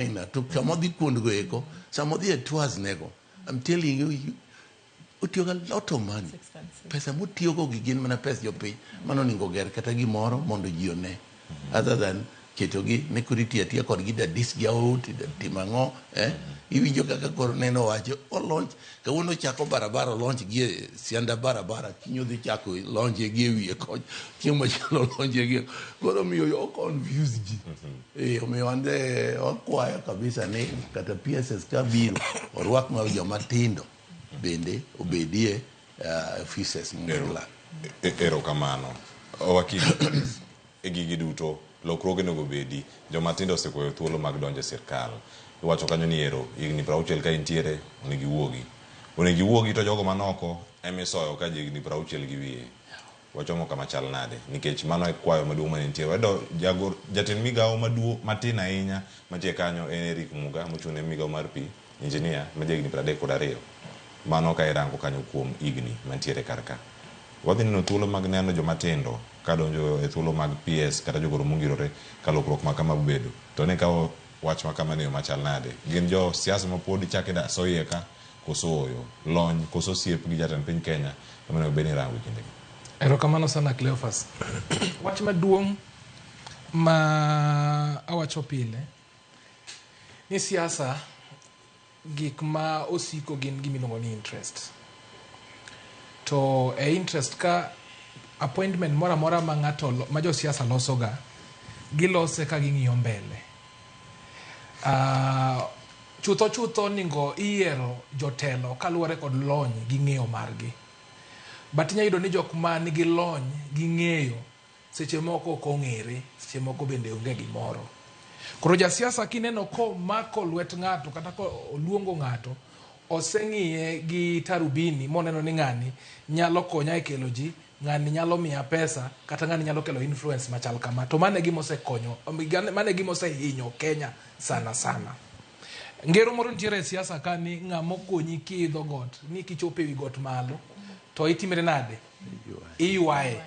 China to sama odhi kuondgo eko, sama odhi e tours nego, I'm telling you, otiyo ga lot of money. It's expensive. Pesa motiyogo gi gin mana pes jopiny mano onego ger kata gimoro mondo ji one, other than ketogi ne koro itiyo atiya kodgi, dadis gi out, timo ang'o, eh? Iwinjo kaka koro neno wacho olaunch kawuono, ochako barabara, olaunch gi e sianda barabara, kiny odhi chako launch gi e wiye koch, chieng' machielo olaunch gi, koro miyo o confuse ji. Eh, omiyo wan de wakwayo kabisa ni kata PSS ka biro orwak ma joma tindo bende obedie offices mondo. Erokamano. Wakili, e gigi duto, lokruoge onego bedi. Joma tindo osekwayo thuolo mag donjo e sirkal. Iwacho kanyo ni ero, higni 60 ka intiere, onego iwuogi. Onego iwuogi to jogo manoko emisoyo ka ji higni 60 gi wiye. Wachomo kama chal nade? Nikech mano e kwayo maduong' mane nitie. Wayudo jatend migawo maduong' matin ahinya mantie kanyo en Eric Muga mochung' ne migawo mar pi, engineer ma ja higni 32. Mano ka irango kanyo kuom higni mantiere kar ka. Wadhi neno thuolo mag neno joma tindo ka donjo e thuolo mag PS kata jogoro mongirore ka lokruok ma kama bedo. To ne kawo wach ma kama ni yo machal nade? Gin jo siasa ma pod ichako idaso iye ka koso oyo? Lony koso osiep gi jatend piny Kenya ema onego bed ni irango e kindegi. Erokamano sana, Cleophas. Wach maduong' ma awacho pile ni siasa gik ma osiko gin gimiluongo ni interest. To e interest ka appointment moro amora ma ng'ato ma josiasa losoga, gilose ka ging'iyo mbele. Chutho chutho onego iyiero jotelo kaluwore kod lony gi ng'eyo margi. But inya yudo ni jok ma nigi lony gi ng'eyo seche moko ok ong'ere, seche moko bende onge gimoro. Koro jasiasa kineno komako lwet ng'ato kata koluongo ng'ato, oseng'iye gi tarubini moneno ni ng'ani nyalo konya e kelo ji, ng'ani nyalo miya pesa, kata ng'ani nyalo kelo influence machal kama. To mano e gima osekonyo, mano e gima osehinyo Kenya sana sana. Ngero moro nitiere e siasa ka ni ng'ama okonyi kiidho got, ni kichopo ewi got malo, to itimre nade? Iywaye.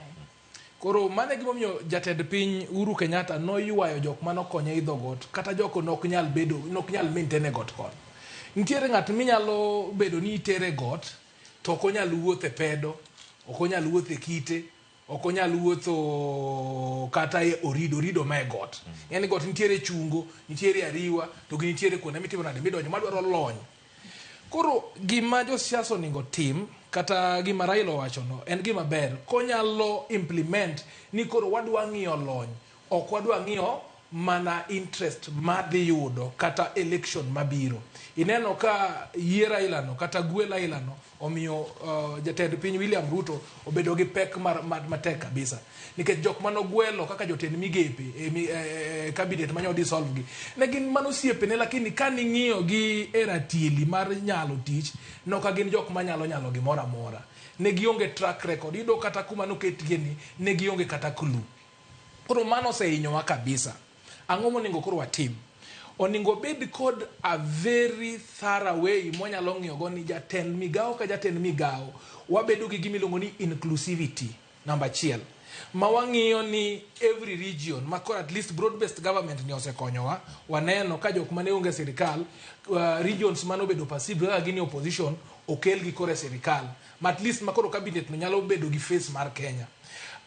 Koro mano e gimomiyo jatend piny Uhuru Kenyatta noywayo jok manokonye idho got, kata joko nok nyal bedo, nok nyal maintain e got kono. Nitiere ng'at minyalo bedo ni itere got, to ok onyal wuotho e pedo, ok onyal wuotho e kite, ok onyal wuotho kata e orido, orido ma e got. Ng'eni got nitiere chungo, nitiere ariwa, to gi nitiere kuonde mitimo nade, midonjo madwaro lony. Koro gima josiasa onego tim kata gima Raila owachono en gima ber konyalo implement ni koro wadwa ng'iyo lony, ok wadwa ng'iyo mana interest madhi yudo kata election mabiro. Ineno ka yie Raila no kata gwel Raila no omiyo jatend piny William Ruto obedo gi pek mar, matek kabisa nikech jok manogwelo kaka jotend migepe e cabinet manyo dissolve gi ne gin mano osiepene, lakini ka ning'iyo gi e ratili mar nyalo tich noka gin jok manyalo nyalo gimoro amora, ne gionge track record. Iyudo kata kuma noketgie ni ne gionge kata clue. Koro mano osehinyowa kabisa. Ang'o monego koro watim? Onego bed kod a very thorough way mwanyalo ng'iyo go ni jatend migawo ka jatend migawo wabedo gi gima iluongo ni inclusivity namba achiel ma wang'iyo ni every region ma koro at least broad based government ni osekonyowa. Waneno ka jok mane onge sirikal, regions mane obedo perceived kaka gin e opposition okel gi koro e sirikal ma at least ma koro cabinet no nyalo bedo gi face mar Kenya.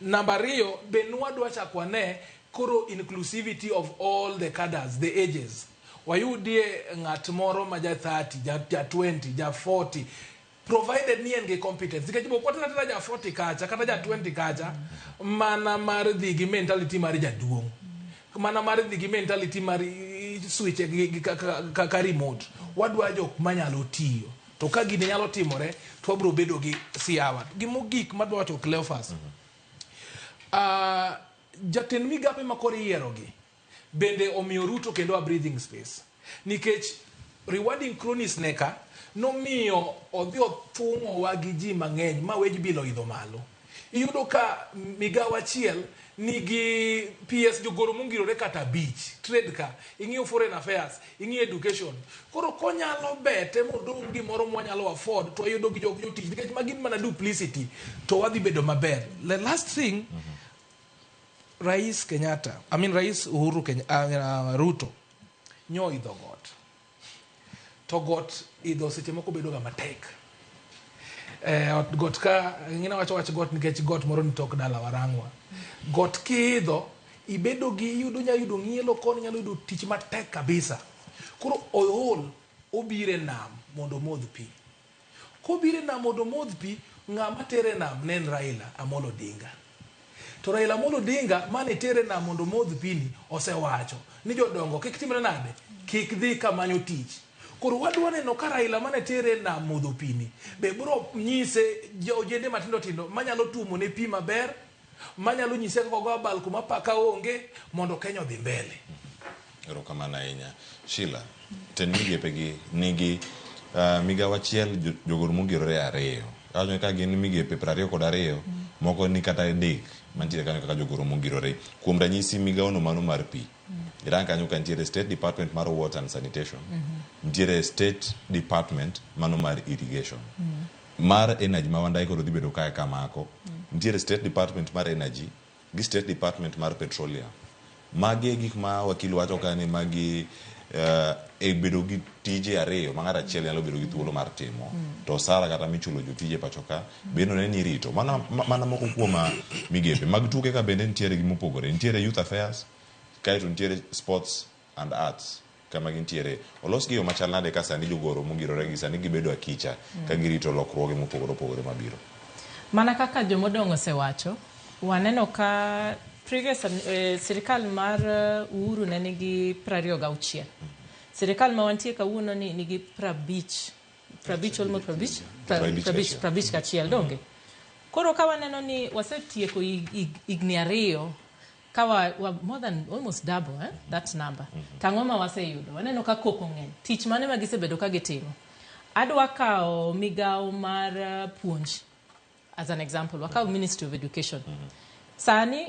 Namba ariyo be nwadwa chak wane koro inclusivity of all the cadres, the ages. Wayudie ng'at moro ma ja 30, ja 20, ja 40, provided ni en gi competence, nikech bok watera tera ja 40 kacha kata ja 20 kacha mana mar dhi gi mentality mar jaduong', mana mar dhi gi mentality mar switch gi ka remote. Wadwa jok manyalo tiyo, to ka gini nyalo timore to wabiro bedo gi siawa. Gimogik madwa wacho, Cleophas, jatend migape ma koro iyiero gi bende omiyo Ruto kendo a breathing space, nikech rewarding cronies ne ka nomiyo odhi othung'owa gi ji mang'eny ma wage bill oidho malo. Iyudo ka migawo achiel nigi PS, jogoro mongirore kata abich, trade ka ing'iyo, foreign affairs ing'iyo, education. Koro konyalo bete modong' gimoro mwanyalo afford to wayudo gi jok jotich, nikech magin mana duplicity, to wadhi bedo maber. The last thing, Rais Kenyatta, I mean Rais Uhuru Kenya, Ruto. Nyoidho got. To got idho seche moko bedo ga matek. Ot got ka ing'ina wacho wach got nikech got moro ni tok dala warangwa. Got kiidho ibedo gi iyudo nya yudo ng'ielo koni nyalo yudo tich matek kabisa. Koro ool obiro e nam mondo omodh pi. Kobiro e nam mondo omodh pi, ng'ama tere e nam ne en Raila Amolo Odinga. To Raila Amolo Odinga mane tere e nam mondo omodh pi ni osewacho ni jodongo kik timre nade? Kik dhi kamanyo tich. Koro wadwa neno ka Raila mane tere e nam modho pi ni be biro nyise ojende matindo tindo manyalo tuomo ne pi maber, manyalo nyise kaka ogo abal kuma paka onge mondo Kenya odhi mbele. Erokamano ahinya. Sheila, tend migepe gi nigi migawo achiel jogor mogirore ariyo. Awacho ni ka gin migepe 22, moko ni kata 3 mantiere kanyo kaka jogoro mogirore. Kuom ranyisi migawo no mano mar pi. Irang kanyo ka nitiere State Department mar Water and Sanitation. Nitiere State Department mano mar Irrigation. Mar Energy ma Wandayi koro dhi bedo kae kamako. Nitiere State Department mar Energy gi State Department mar Petroleum. Magi e gik ma wakil wacho ka ni magi e bedo gi tije ariyo ma ng'ato achiel nyalo bedo gi thuolo mar timo to osara kata michulo jotije pacho ka bende one ni irito. Mana, mana moko kuom migepe mag tuke ka bende nitiere gi mopogore. Nitiere Youth Affairs, kaeto nitiere Sports and Arts kama gintiere. Olos gi yo machal nade ka sani jogoro mogirore gi sani gibedo akicha ka girito lokruoge mopogore opogore mabiro. Mana kaka jomodong' osewacho, waneno ka previous sirikal mar Uhuru ne nigi 26. Sirikal ma wantie kawuono ni nigi 50, 50 almost 50, 51. 51 donge. Koro ka waneno ni wasetieko higni ariyo ka wa more than almost double that number. Tang'o ma waseyudo? Waneno ka koko ng'eny. Tich mane ma gisebedo ka gitimo? Adwa kawo migawo mar puonj as an example. Wakaw Ministry of Education. Sani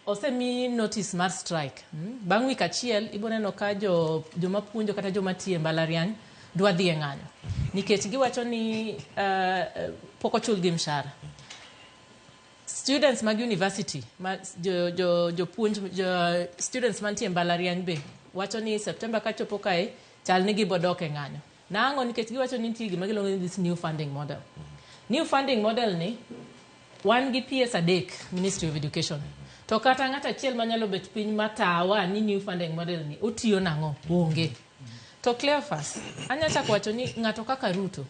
osemi notice mar strike. Bang' wik achiel ibo neno ka joma puonjo kata joma tiyo e mbalariany dwa dhi e ng'anyo. Nikech giwacho ni pok ochulgi mshahara. Students mag university, ma, jo, jo, jopuonj, jo, students mantie e mbalariany be wacho ni September kachopo kae chal ni gibo dok e ng'anyo. Nang'o? Nikech giwacho ni nitie gima giluongo ni this new funding model. New funding model ni wan gi PS adek Ministry of Education. To kata ng'at achiel manyalo bet piny matawa ni new funding model ni otiyo nang'o? Onge. To Cleophas, anya chako wacho ni ng'ato kaka Ruto,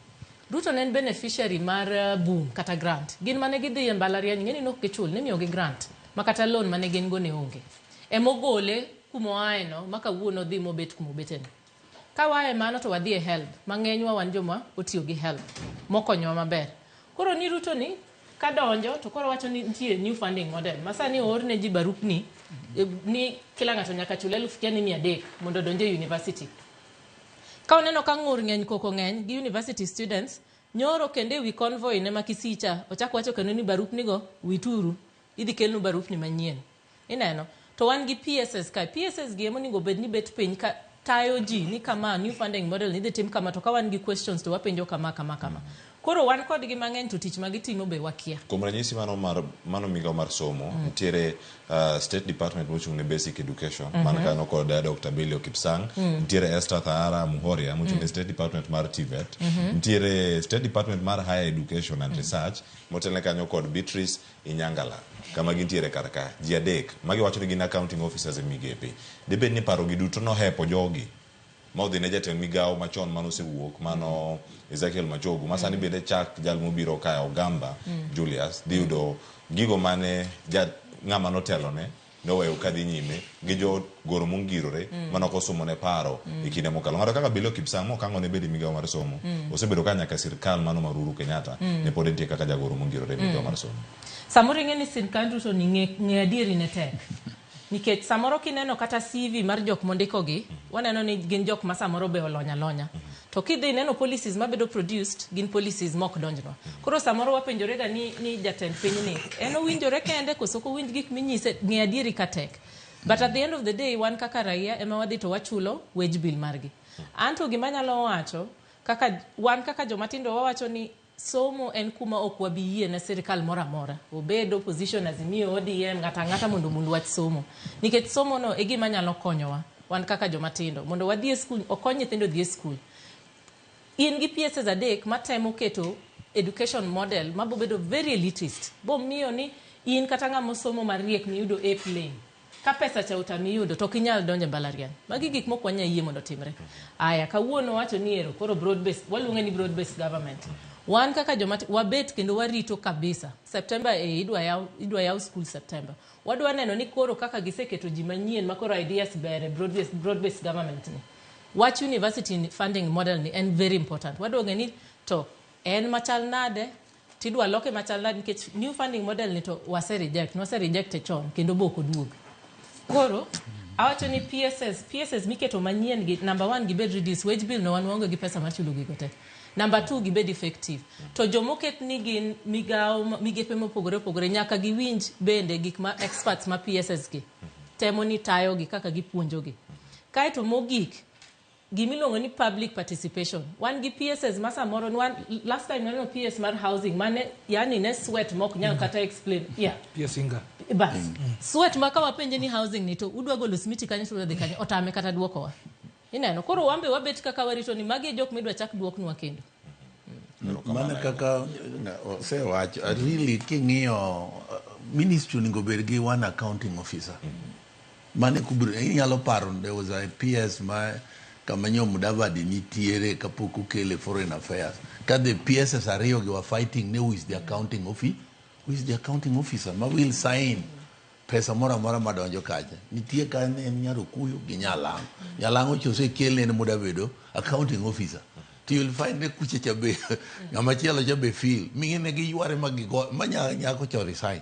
Ruto ne en beneficiary mar boom kata grant. Gin mane gidhi e mbalariany ng'eni nok gichul, nimiyogi grant ma kata loan mane gin go ne onge. Emogole kuma oae no ma kawuono odhi mobet kuma obete no. Ka wae mano to wadhi e HELB, mang'enywa wan joma otiyo gi HELB mokonyowa maber. Koro ni Ruto ni kadonjo to koro wacho ni nitie new funding model ma sani oor ne ji barupni ni kila ng'ato nyaka chul eluf kia ni 300 mondo odonj e university. Ka oneno ka ng'ur ng'eny koko ng'eny gi university students, nyoro kendo ewi convoy ne ma Kisii cha ochak wacho kendo ni barupni go wituru, idhi kelnu barupni manyien. Ineno? To wan gi PSS kae. PSS gi ema onego bed ni bet piny ka tayo ji ni kama new funding model ni idhi tim kama to ka wan gi questions to wapenjo kama kama kama. Koro wan kodgi mang'eny to tich ma gitimo be wakia. Kuom ranyisi mano mar mano migawo mar somo nitiere State Department mochung' ne Basic Education man kanyo kod Dr. Belio Kipsang, nitiere Esther Thahara Muhoria mochung' ne State Department mar TVET, nitiere State Department mar Higher Education and Research motelne kanyo kod Beatrice Inyangala kama gintiere kar ka ji adek magiwacho ni gin accounting officers e migepe. Dibed ni paro gi duto nohepo jogi ma odhi ne jatend migawo machon mane osewuok mano Ezekiel Machogu ma sani bende chak jal mobiro kae Ogamba Julius dhi yudo gigo mane ng'ama notelone noweyo kadhi nyime gi jogoro mongirore mane ok osumone paro e kinde mokalo. Ng'ato kaka Belio Kipsang mokang'o ne bedo e migawo mar somo osebedo ka nyaka sirkal mano mar Uhuru Kenyatta ne pod entie kaka jagoro mongirore e migawo mar somo. Samoro ing'e ni sirkand Ruto ni ng'e adieri ne tek. Nikech samoro kineno kata CV mar jok mondiko gi, waneno ni gin jok ma samoro be olony alonya. To kidhi neno policies mabedo produced, gin policies mok donjnwa. Koro samoro wapenjore ga ni jatend piny ni, en owinjore kende koso ok owinj gik minyise, ng'e adieri ka tek. But at the end of the day, wan kaka raia ema wadhi to wachulo wage bill margi. Anto gima anyalo wacho, kaka wan kaka jomatindo wawacho ni somo en kuma ok wabi yie ne sirikal moro amora. Obed opposition, Azimio, ODM, ng'ato ang'ata mondo omul wach somo. Nikech somo no e gima nyalo konyowa. Wan kaka joma tindo mondo wadhi e skul, okony nyithindo dhi e skul. In gi PSs 3 matemo keto education model mabo bedo very elitist. Bo miyo ni in kata ng'ama osomo mariek miyudo A plain. Ka pesa cha otami yudo to ok inyal donjo e mbalariany. Magi gik mok wanyal yie mondo otimre. Aya, kawuono wacho ni ero koro broad based, waluonge ni broad based government. Wan kaka joma wabet kendo warito kabisa. September e idwa yaw school September. Wadwa neno ni koro kaka giseketo ji manyien ma koro ideas ber e broad based government ni. Wach university funding model ni en very important. Wadwa ng'e ni to en machal nade, tidwa loke machal nade nikech new funding model ni to wase reject, nwase reject e chon kendo bok oduog. Koro awacho ni PSS miketo manyien gi number 1 gibed reduce wage bill no wan waonge gi pesa mar chulo gigo te. Number 2 gibed effective. To jomoket ni gin migawo migepe mopogore opogore nyaka giwinj bende gik ma experts ma PSS gi temo ni tayogi kaka gipuonjogi. Kaeto mogik gimiluongo ni public participation. Wan gi PSS ma samoro last time naneno PS mar housing mane yani ne sweat mok nyal kata explain. Yeah. PS Inga. Bas. Sweat ma ka wapenje ni housing ni to udwa golo simiti kanyo to udwa dhi kanyo otame kata duokowa. Ineno koro wambe wabet kaka warito ni magi e jok midwa chak duoknwa kendo. Mana kaka osewacho, really king'iyo ministry onego bed gi one accounting officer. Mane kubro inyalo paro there was a PS ma kama nyo Mudavadi nitiere kapok okele foreign affairs. Ka the PSs ariyo gi were fighting ne who is the accounting officer, who is the accounting officer ma will sign pesa moro amora madonjo kacha. Nitie ka en Nyarokuyo gi Nyalang'o. Nyalang'o cha osekele en Mudabedo accounting officer. To you'll find ne kuche cha be ng'ama chielo cha be feel. Ming'e giyware ma gigo ma nyako cha resign.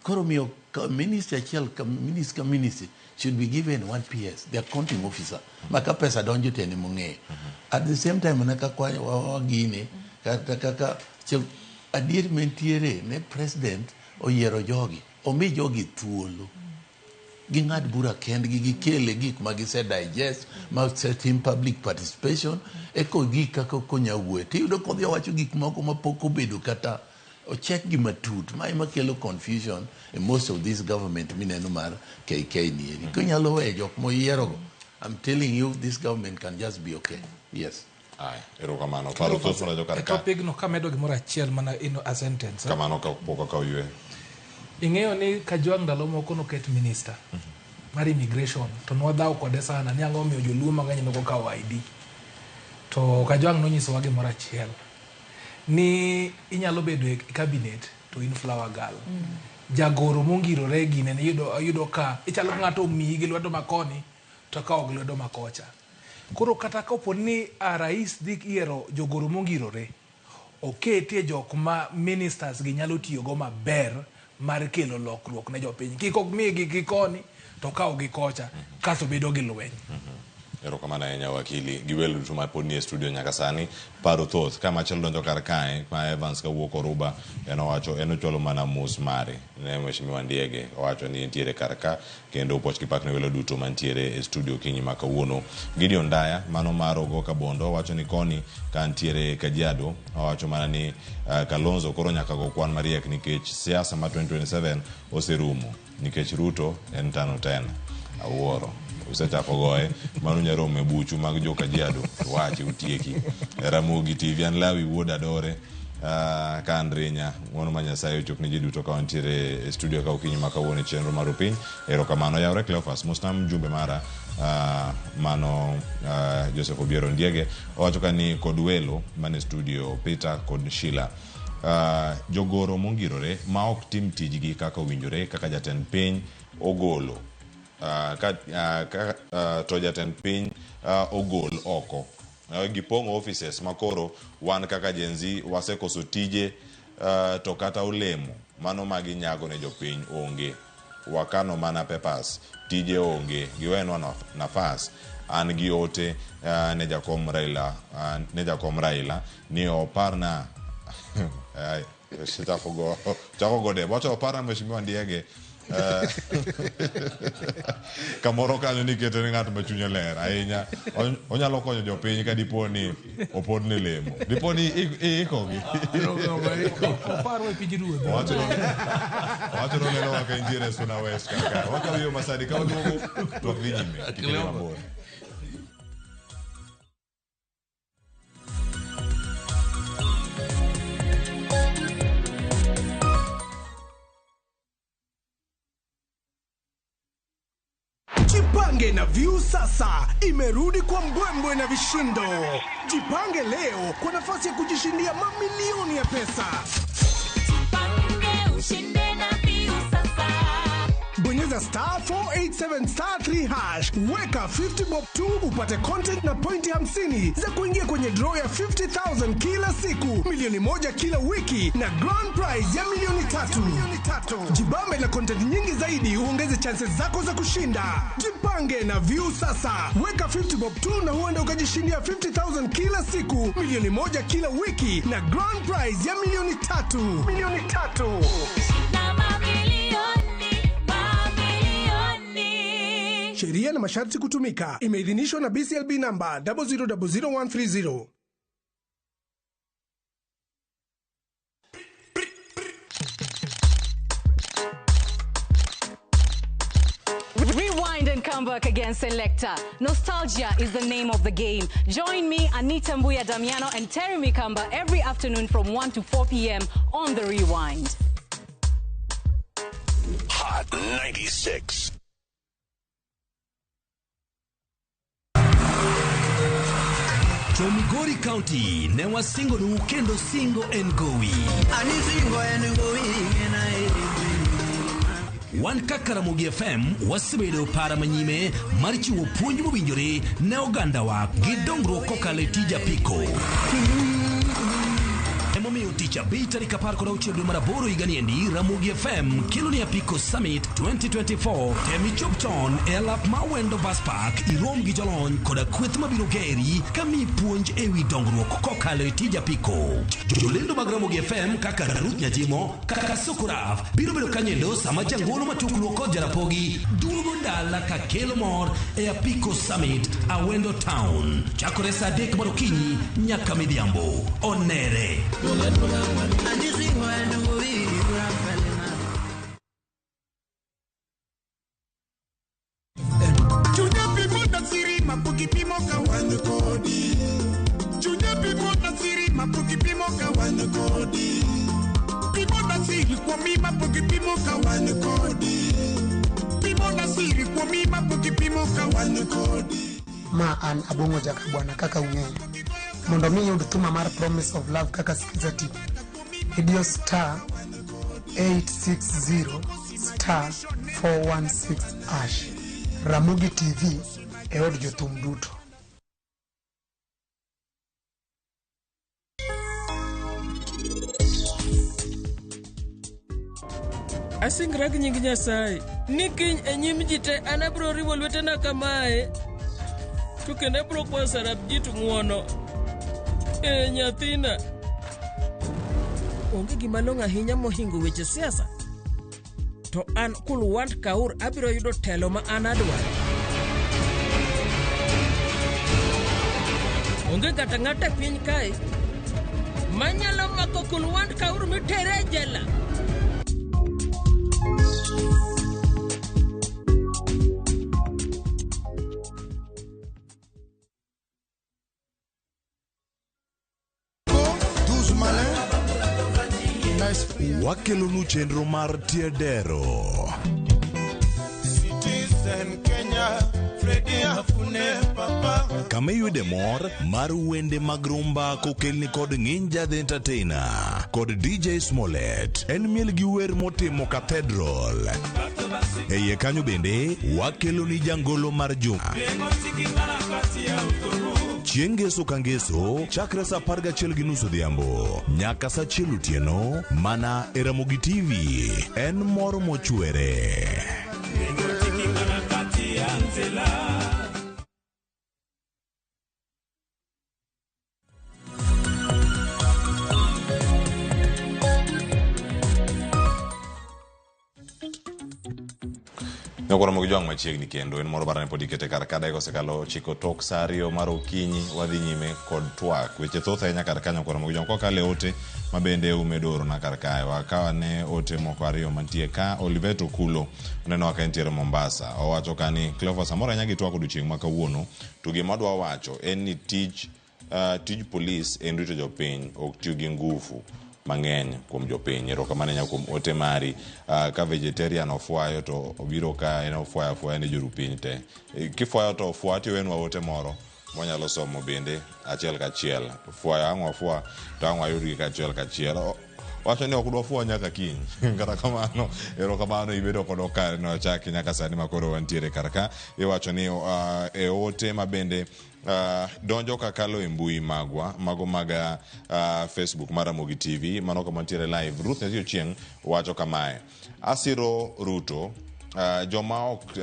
Koro miyo ministry achiel ka ministry ka ministry should be given one PS, the accounting officer. Ma ka pesa donjo to en emong'eyo. At the same time mana kaka wagine kata kaka adier mentiere ne president oyiero jogi, omi jogi thuolo. Ging'ad bura kendgi, gikele gik ma gise digest, ma osetim public participation, eko gik kaka konya wuoyo. Tiyudo kodhi owacho gik moko mapok obedo kata ochek gi matut. Ma ema kelo confusion in most of this government mineno mar KK ni eri. Kinyalo weyo jok moyierogo, I'm telling you this government can just be okay. Yes. Ay, erokamano. Paro thoth mana jo kar E ka. topic no kamedo gimoro achiel mana in a sentence. Kamano ka pok okaw yweyo. Ing'eyo ni Kajwang' ndalo moko noket minister mar immigration to nwadhaw kode sana ni ang'o omiyo joluo mang'eny nokokawo ID. To Kajwang' nonyisowa gimoro achiel ni inyalo bedo e cabinet to in flower girl. Jagoro mongirore gine ni yudo ka ichalo ng'ato omiyi gi lwedo makoni to kawo gi lwedo makocha. Koro kata kapo ni rais dhi yiero jogoro mongirore, oketie jok ma ministers gi nyalo tiyogo maber mar kelo lokruok ne jopiny. Kik omigi gi koni to kawo gi kocha kasto bedo gi lweny. Erokamano ahinya wakili. Gi welo duto ma pod nie studio nyaka sani. Paro thoth. Ka machielo donjo kar kae, ma Evans kawuok Oruba, en owacho, en ochwalo mana mos mare ne Mheshimiwa Ndiege. Owacho ni entiere kar ka, kendo puoch gi pak ne welo duto mantiere e studio okinyi ma kawuono. Gideon Ndaya, mano mar Ogo Kabondo, owacho ni koni ka ntiere Kajiado, owacho mana ni Kalonzo koro nyaka go kwan mariek nikech siasa ma 2027 oserumo. Nikech Ruto en tano tena. Awuoro. Usechako goye, mano nyaromo e buchu mag jo Kajiado, wachi utieki. Ramogi TV, an Lawi wuod Adore, ka an Rinya, ng'uono ma Nyasaye ochop ne ji duto ka wantiere e studio ka okinyi ma kawuono e chenro mar Opiny. Erokamano. Yawre Cleophas, mosna mjumbe mara, mano Joseph Obiero Ndiege, owacho ka ni kod welo mane studio Peter kod Sheila. Jogoro mongirore ma ok tim tijgi kaka owinjore kaka jatend piny ogolo. To jatend piny ogol oko. Gipong'o offices makoro wan kaka Gen Z wasekoso tije, to kata olemo mano ma ginyago ne jopiny onge. Wakano mana papers, tije onge, giwenwa nafas. An gi ote ne jakom Raila, ne jakom Raila ni oparna. Ai, chako go debo. Wacho oparna Mheshimiwa Ndiege Kamoro kanyo nikete ni ng'at ma chunye ler ahinya. Onyalo konyo jopiny ka dipo ni opodne lemo. Dipo ni iikogi. Oparwa e piny ruodh. Owacho ni oneno ka intiere Suna West kar kae. Wakawo yo masani ka waduogo twak dhi nyime. Kik idhi mabor. Jipange na Viusasa imerudi kwa mbwembwe na vishindo. Jipange leo kwa nafasi ya kujishindia mamilioni ya pesa. Jipange ushinde na Viusasa. Bonyeza star 487 star 3 hash, weka 50 bob 2 upate content na pointi 50 za kuingia kwenye draw ya 50,000 kila siku, milioni 1 kila wiki na grand prize ya milioni 3. Jibambe na content nyingi zaidi uongeze chances zako za kushinda. Jipange na Viusasa, weka 50 bob 2 na huenda ukajishindia 50,000 kila siku, milioni 1 kila wiki na grand prize ya milioni 3. Milioni 3. Na mamilioni, mamilioni. Sheria na masharti kutumika. Imeidhinishwa na BCLB namba 0000130. Rewind and come back again, Selector. Nostalgia is the name of the game. Join me, Anita Mbuya Damiano, and Terry Mikamba every afternoon from 1 to 4 p.m. on The Rewind. Hot 96. Migori County ne wasingonu kendo singo en gowi. Wan kaka Ramogi FM wasebedo para manyime mar chiwo puonj mowinjore ne ogandawa gi dongruok kokalo e tij apiko. Emomiyo tich abich tarik 16 dwe mar 8 higani endi Ramogi FM kelo ni Apiko Summit 2024. Tem ichop chon e alap ma Wendo Bus Park irom gi jolony koda kweth mabiro geri kamiyi puonj ewi dongruok kokalo e tij apiko. Jolendo mag Ramogi FM kaka Ruth Nyajimo, kaka Sokoraf biro bedo kanyendo sama jangolo matuklu kod Jarapogi duogo dala ka kelo mor e Apiko Summit Awendo Town. Chakore saa 3 mar okinyi nyaka midhiambo. Onere. Ma an Abong'o Jakabwana kaka ung'eyo. Mondo mi iyud thuma mar Promise of Love kaka Skiza Tip, idiyo star 860 star 416 hash. Ramogi TV e od jothum duto. Asingra gi nying Nyasaye ni kiny e nyim ji te an abiro riwo lwetena kamae to kendo abiro kwayo Sarabjit ng'uono. E nyathina, onge gima long'o ahinya mohingo weche siasa. To an Kulwant Kaur abiro yudo telo ma an adwaro. Onge kata ng'ato e piny kae manyalo mako Kulwant Kaur mitere e jela. Wakelonu chenro mar Tiedero. Kama iyude mor mar wende mag rumba kokelni kod Nginja the Entertainer kod DJ Smollett. En miel gi wer motimo Cathedral. E iye kanyo bende wakeloni jangolo mar juma. Chieng' ngeso ka ngeso chakre saa 11:30 odhiambo nyaka saa 1 otieno mana e Ramogi TV. En mor mochwere. Nyakoromo gi jwang' machiegni kendo en moro barane pod ikete kar ka dakika osekalo 9 tok sa 2 mar okinyi wadhi nyime kod twak. Weche thoth ahinya kar ka nyakoromo gi jwang' kwakalo e ote ma bende umedo orona kar kae. Wakaw ane ote moko ariyo mantie ka. Olivet Okulo oneno ka entiere Mombasa. Owacho ka ni Cleophas amor ahinya gi twak odiochieng' ma kawuono to gima adwa wacho en ni tij tij polis en rito jopiny ok tiyo gi ngufu mang'eny kuom jopiny. Erokamano ahinya kuom ote mari. Ka vegetarian ofwayo to obiro ka en ofwayo afwaya ne jorupiny te. Kifwayo to fwa tiwenwa ote moro mwanyalo somo bende achiel kachiel. Fwayo ang' wafwa to ang' wayudgi kachiel kachiel. Wacho ni ok dwa fwa nyaka kiny. Kata kamano, erokamano ibedo kodwa kare nochaki nyaka sani makoro wantiere kar ka. Iwacho ni e ote ma bende donjo kakalo e mbui magwa mago mag Facebook mar Ramogi TV mano kama ntiere live. Ruth Nyathi Ochieng' wacho kamae: asiro Ruto, joma ok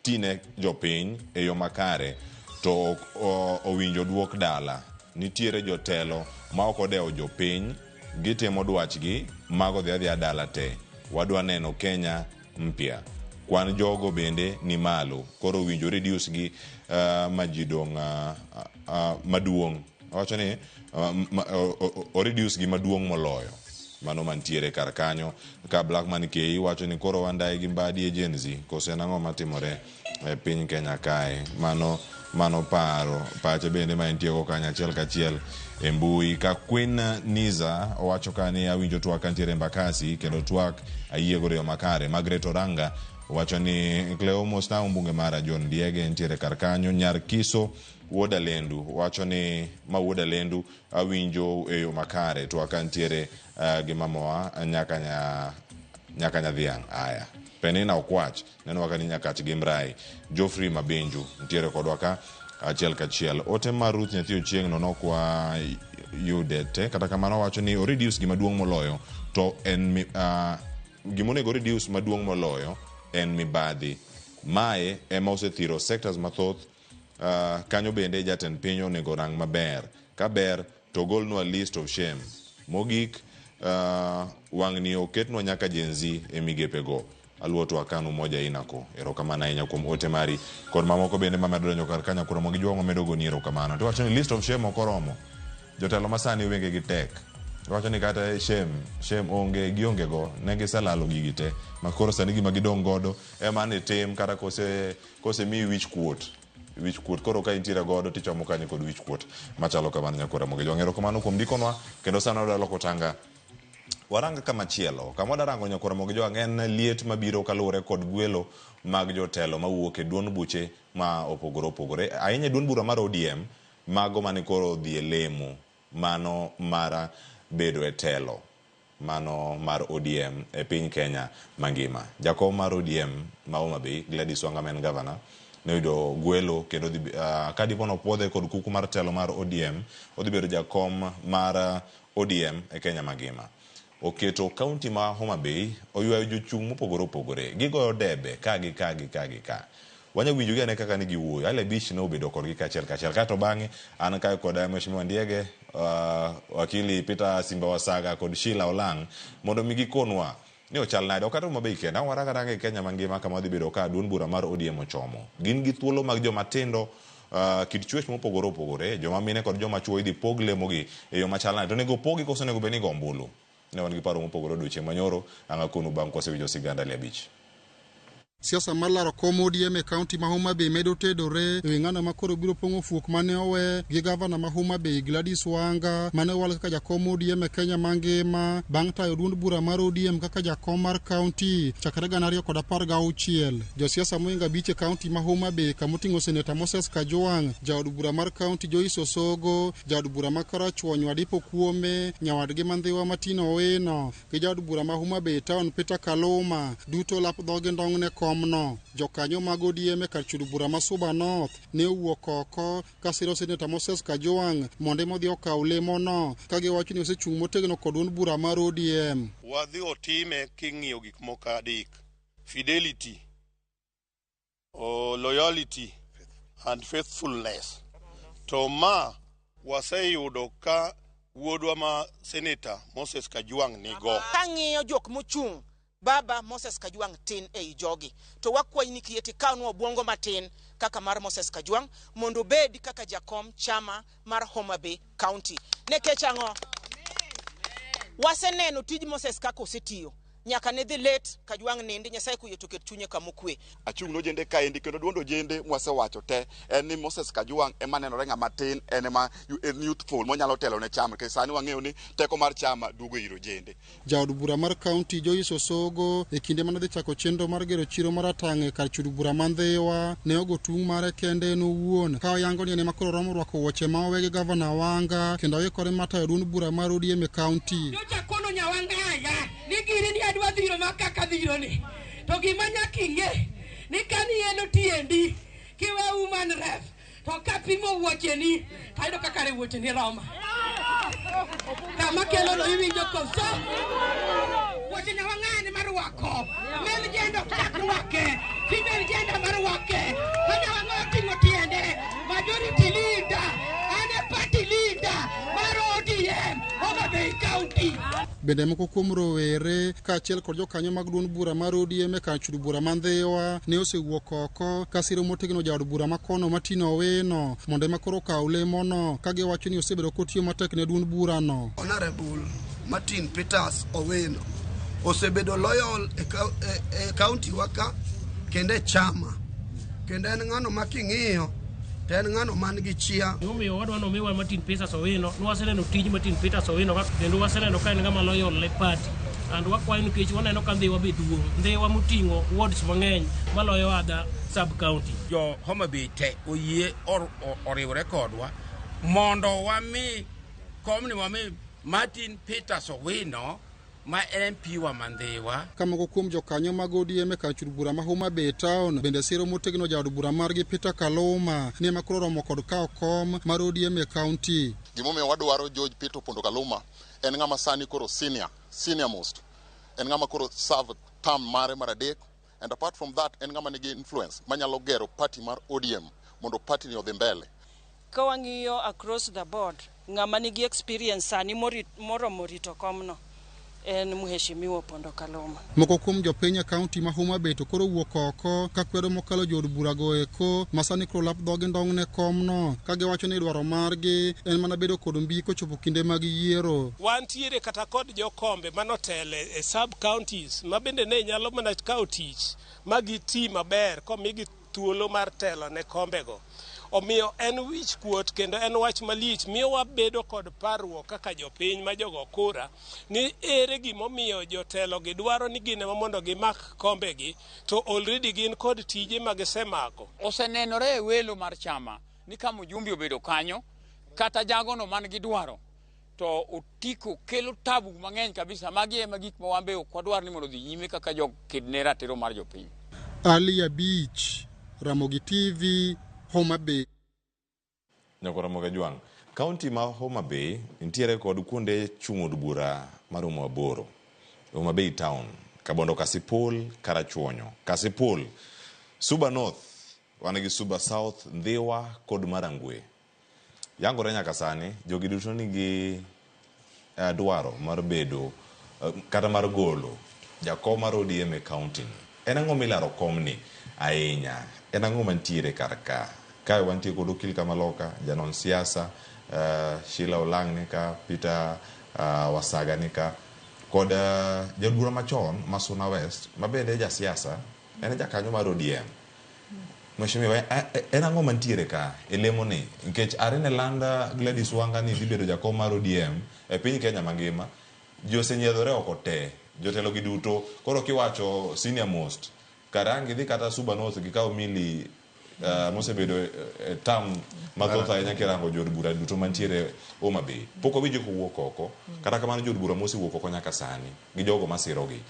tine jopiny e yo makare to owinjo duok dala. Nitiere jotelo ma ok odewo jopiny, gitimo dwachgi, mago dhi adhiya dala te. Wadwa neno Kenya mpya. Kwan jogo bende ni malo, koro owinjo reduce gi ma ji dong' maduong'. Owacho ni o reduce gi maduong' moloyo mano mantiere kar kanyo. Ka Blackman Kei wacho ni koro wandaye gi Mbadi Agency, koso en ang'o matimore e piny Kenya kae? Mano paro pache bende ma entie go kanyo achiel kachiel e mbui. Ka Queen Niza owacho ka ni awinjo twak kantiere Embakasi kendo twak ayie godo e yo makare. Margaret Oranga wacho ni Cleo Mosnao mbunge mara John Ndiege ntiere kar kanyo. Nyar Kiso wuod Alendu wacho ni ma wuod Alendu awinjo e yo makare twak kantiere gi mamawa nyaka nyadhiang'. Aya Penina Okwach neno waka ni Nyakach gi Mrai. Geoffrey Mabenju ntiere kodwa ka achiel kachiel. Ote mar Ruth Nyathi Ochieng' no nokwa yude te, kata kamano wacho ni o reduce gima duong' moloyo to en gimonego reduce maduong' moloyo en mibadhi. Mae ema osethiro sectors mathoth. Kanyo bende jatend piny onego rang maber. Ka ber to golnwa list of shame. Mogik wang'ni oketnwa nyaka Gen Z e migepe go. Aluo to akanu moja inako. Erokamano ahinya kuom ote mari kod mamoko bende mamedo donjo kar kanyo koro mogi jwang'o medo goni erokamano. To wacho ni list of shame ok oromo. Jotelo masani wenge gi tek. Wacho ni kata shame onge gionge go ne giselalo gigi te. Ma koro sani gima gidong' godo ema ni tim kata kose miyi wich kuot. Wich kuot koro ka intiere godo tichomo kanyo kod wich kuot machalo kamano nyakora mogi jwang'. Erokamano kuom ndikonwa kendo sani wadwa loko tanga. Warang kamachielo. Kama wadarango nyakora mogi jwang' en liet mabiro kaluwore kod gwelo mag jotelo mawuok e duond buche ma opogore opogore. Ahinya e duond bura mar ODM, mago mane koro odhi e lemo mano mar bedo e telo mano mar ODM e piny Kenya mangima. Jakom mar ODM ma Homa Bay, Gladys Wanga ma en gavana, ne oyudo gwelo kendo ka dipo nopuodhe kod kuku mar telo mar ODM, odhi bedo jakom mar ODM e Kenya mangima. Oketo kaunti ma Homa Bay oywayo jochung' mopogore opogore. Gigoyo debe ka gi ka gi ka gi ka. Wanya winjogi ane kaka ne giwuoyo. Ale Beach ne obedo kodgi kachiel kachiel. Kato bang'e an kae kod Mheshimiwa Ndiege, wakili Peter Simba Wasaga kod Sheila Olang' mondo mi gikonwa ni ochal nade. Ok kata Homa Bay kende, ang' warang aranga e Kenya mangima kama wadhi bedo ka duond bura mar ODM ochomo. Gin gi thuolo mag joma tindo, kit chwech mopogore opogore, joma mine kod joma chuo idhi pog lemogi e yo machal nade. To onego pogi koso onego bed ni igo ombulu? Ne wan gi paro mopogore odiochieng' manyoro, ang' akonu bang' kwasewinjo sigand Ali Abich. Siasa mar laro kom ODM e kaunti ma Homa Bay medo tedore ewi ng'ano ma koro biro pong'o fuok mane owe gi gavana ma Homa Bay Gladys Wanga mane owal kaka jakom ODM e Kenya mangima bang' tayo duond bura mar ODM kaka jakom mar kaunti chakre 2016. Josiasa mohingo 5 e kaunti ma Homa Bay kamoting'o Seneta Moses Kajwang', jaod bura mar kaunti Joyce Osogo, jaod bura ma Karachuonyo Adipo Kuome, nyawadgi Mandhiwa Martin Owino gi jaod bura ma Homa Bay Town Peter Kaluma duto lap dhogi ndong' ne komno. Jokanyo mag ODM e kar chudo bura ma Suba North ne owuok oko kasiro Seneta Moses Kajwang' mondo ema odhi okaw lemono ka giwacho ni osechung' motegno kod duond bura mar ODM. Wadhi otime king'iyo gik moko adek: fidelity, loyalty and faithfulness. To ma waseyudo ka wuodwa ma Seneta Moses Kajwang' nigo. Kang'iyo jok mochung' Baba Moses Kajwang' tin ei jogi. To wakwayi ni kiyie to ikawnwa obwongo matin kaka mar Moses Kajwang' mondo obed kaka jakom chama mar Homa Bay County. Nekech ang'o? Waseneno tij Moses kaka osetiyo. Nyaka ne dhi late Kajwang' nindi, Nyasaye koyie to oket chunye kama okwe. Achung' ne ojende kaendi kendo duond ojende mwasewacho te en ni Moses Kajwang' ema nenore ng'ama tin, en ema en youthful monyalo telo ne chama nikech sani wang'eyo ni teko mar chama duogo ir ojende. Jaod bura mar kaunti Joyce Osogo e kinde mane dhi chako chenro mar gero chiro maratang' e kar chud bura ma Ndhiwa ne ogo tung' mare kende en owuon ka oyango ni en ema koro romo rwako wuoche ma owe gi gavana Wanga kendo oikore mar tayo duond bura mar ODM e kaunti. Nyocha kono nyawangaya ni gini ni adwa dhiro ma kaka dhiro ni. To gima nyaka ing'e ni kani elo tiendi kiwe woman ref to kapimo wuocheni to ayudo ka kare wuocheni roma. Kama kelo no iwinjo koso? Wuoche nyawang'aya ni marwako. Male gender ok chak rwake. Female gender marwake. Ka nyawang'aya oting'o tiende, majority leader, an e party leader mar ODM Homa Bay County. Bende moko kuom rowere kaachiel kod jokanyo mag duond bura mar ODM e kar chud bura ma Ndhiwa ne osewuok oko ka siro motegno jaod bura ma kono Martin Owino mondo ema koro okaw lemono ka giwacho ni osebedo kotiyo matek ne duond burano. Honorable Martin Peters Owino osebedo loyal e, e, e county wa ka kendo e chama kendo en ng'ano ma king'iyo to en ng'ano man gi chia. Gimomiyo wadwa ni omiwa Martin Peters Owino, nwaseneno tij Martin Peters Owino kendo waseneno ka en ng'ama loyal ne party. And wakwayo nikech waneno ka Ndhiwa be duong'. Ndhiwa moting'o wards mang'eny maloyo other sub county. Jo Homa Bay te oyie or, oriwre kodwa mondo wami komni wami Martin Peters Owino ma en MP wa ma Ndhiwa. Ka moko kuom jokanyo mag ODM e kar chud bura ma Homa Bay Town bende siro motegno jaod bura margi Peter Kaluma ni ema koro oromo kod kawo kom mar ODM e kaunti. Gimomiyo wadwaro George Peter Opondo Kaluma en ng'ama sani koro senior, senior most. En ng'ama koro serve term mare mar adek and apart from that en ng'ama nigi influence manyalo gero party mar ODM mondo party ni odhi mbele. Ka wang'iyo across the board, ng'ama nigi experience sani moromo rito komno en Mheshimiwa Opondo Kaluma. Moko kuom jopiny e kaunti ma Homa Bay to koro owuok oko ka kwedo mokalo jood bura go eko ma sani koro lap dhogi ndong' ne komno ka giwacho ni dwaro margi en mana bedo kod mbi kochopo kinde mag yiero. Wantiere kata kod jokombe manotele e sub counties ma bende ne nyalo mana kawo tich ma giti maber komigi thuolo mar telo ne kombego. Omiyo en wich kuot kendo en wach malich miyo wabedo kod parruok kaka jopiny ma jogo kura ni ere gimomiyo jotelo gi dwaro ni gin ema mondo gimak kombegi to already gin kod tije ma gisemako. Osenenore e welo mar chama ni ka mjumbe obedo kanyo kata jagono man gi dwaro to otiko kelo tabu mang'eny kabisa. Magi ema gik ma wan be ok wadwar ni mondo odhi nyime kaka joked ne ratiro mar jopiny. Ali Abich, Ramogi TV, Homa Bay. Nyako Ramogi Ajwang', kaunti ma Homa Bay nitiere kod kuonde chung' od bura maromo aboro. Homa Bay Town, Kabondo Kasipul, Karachuonyo, Kasipul, Suba North, wan gi Suba South, Ndhiwa kod Marangwe. Yangore nyaka sani, jogi duto nigi dwaro mar bedo kata mar golo jakom mar ODM e kaunti ni. En ang'o milaro komni ahinya? En ang'o mantiere kar ka? Kae wantie kod Okil Kamaloka, janon siasa, Sheila Olang' ni ka, Peter Wasaga ni ka, kod jaod bura machon ma Suna West, ma bende jasiasa, en jakanyo mar ODM. Mheshimiwa, en ang'o mantiere ka e lemo ni? Nikech are ne landa Gladys Wanga ni dhi bedo jakom mar ODM e piny Kenya mangima, ji osenyiedhore oko te, jotelo gi duto. Koro kiwacho senior most, kare ang' gidhi kata Suba North gikaw Millie mosebedo e term mathoth ahinya kirango jood bura duto mantiere Homa Bay. Pok wawinjo kowuok oko, kata kamano jood bura mosewuok oko nyaka sani gi jogo masirogi.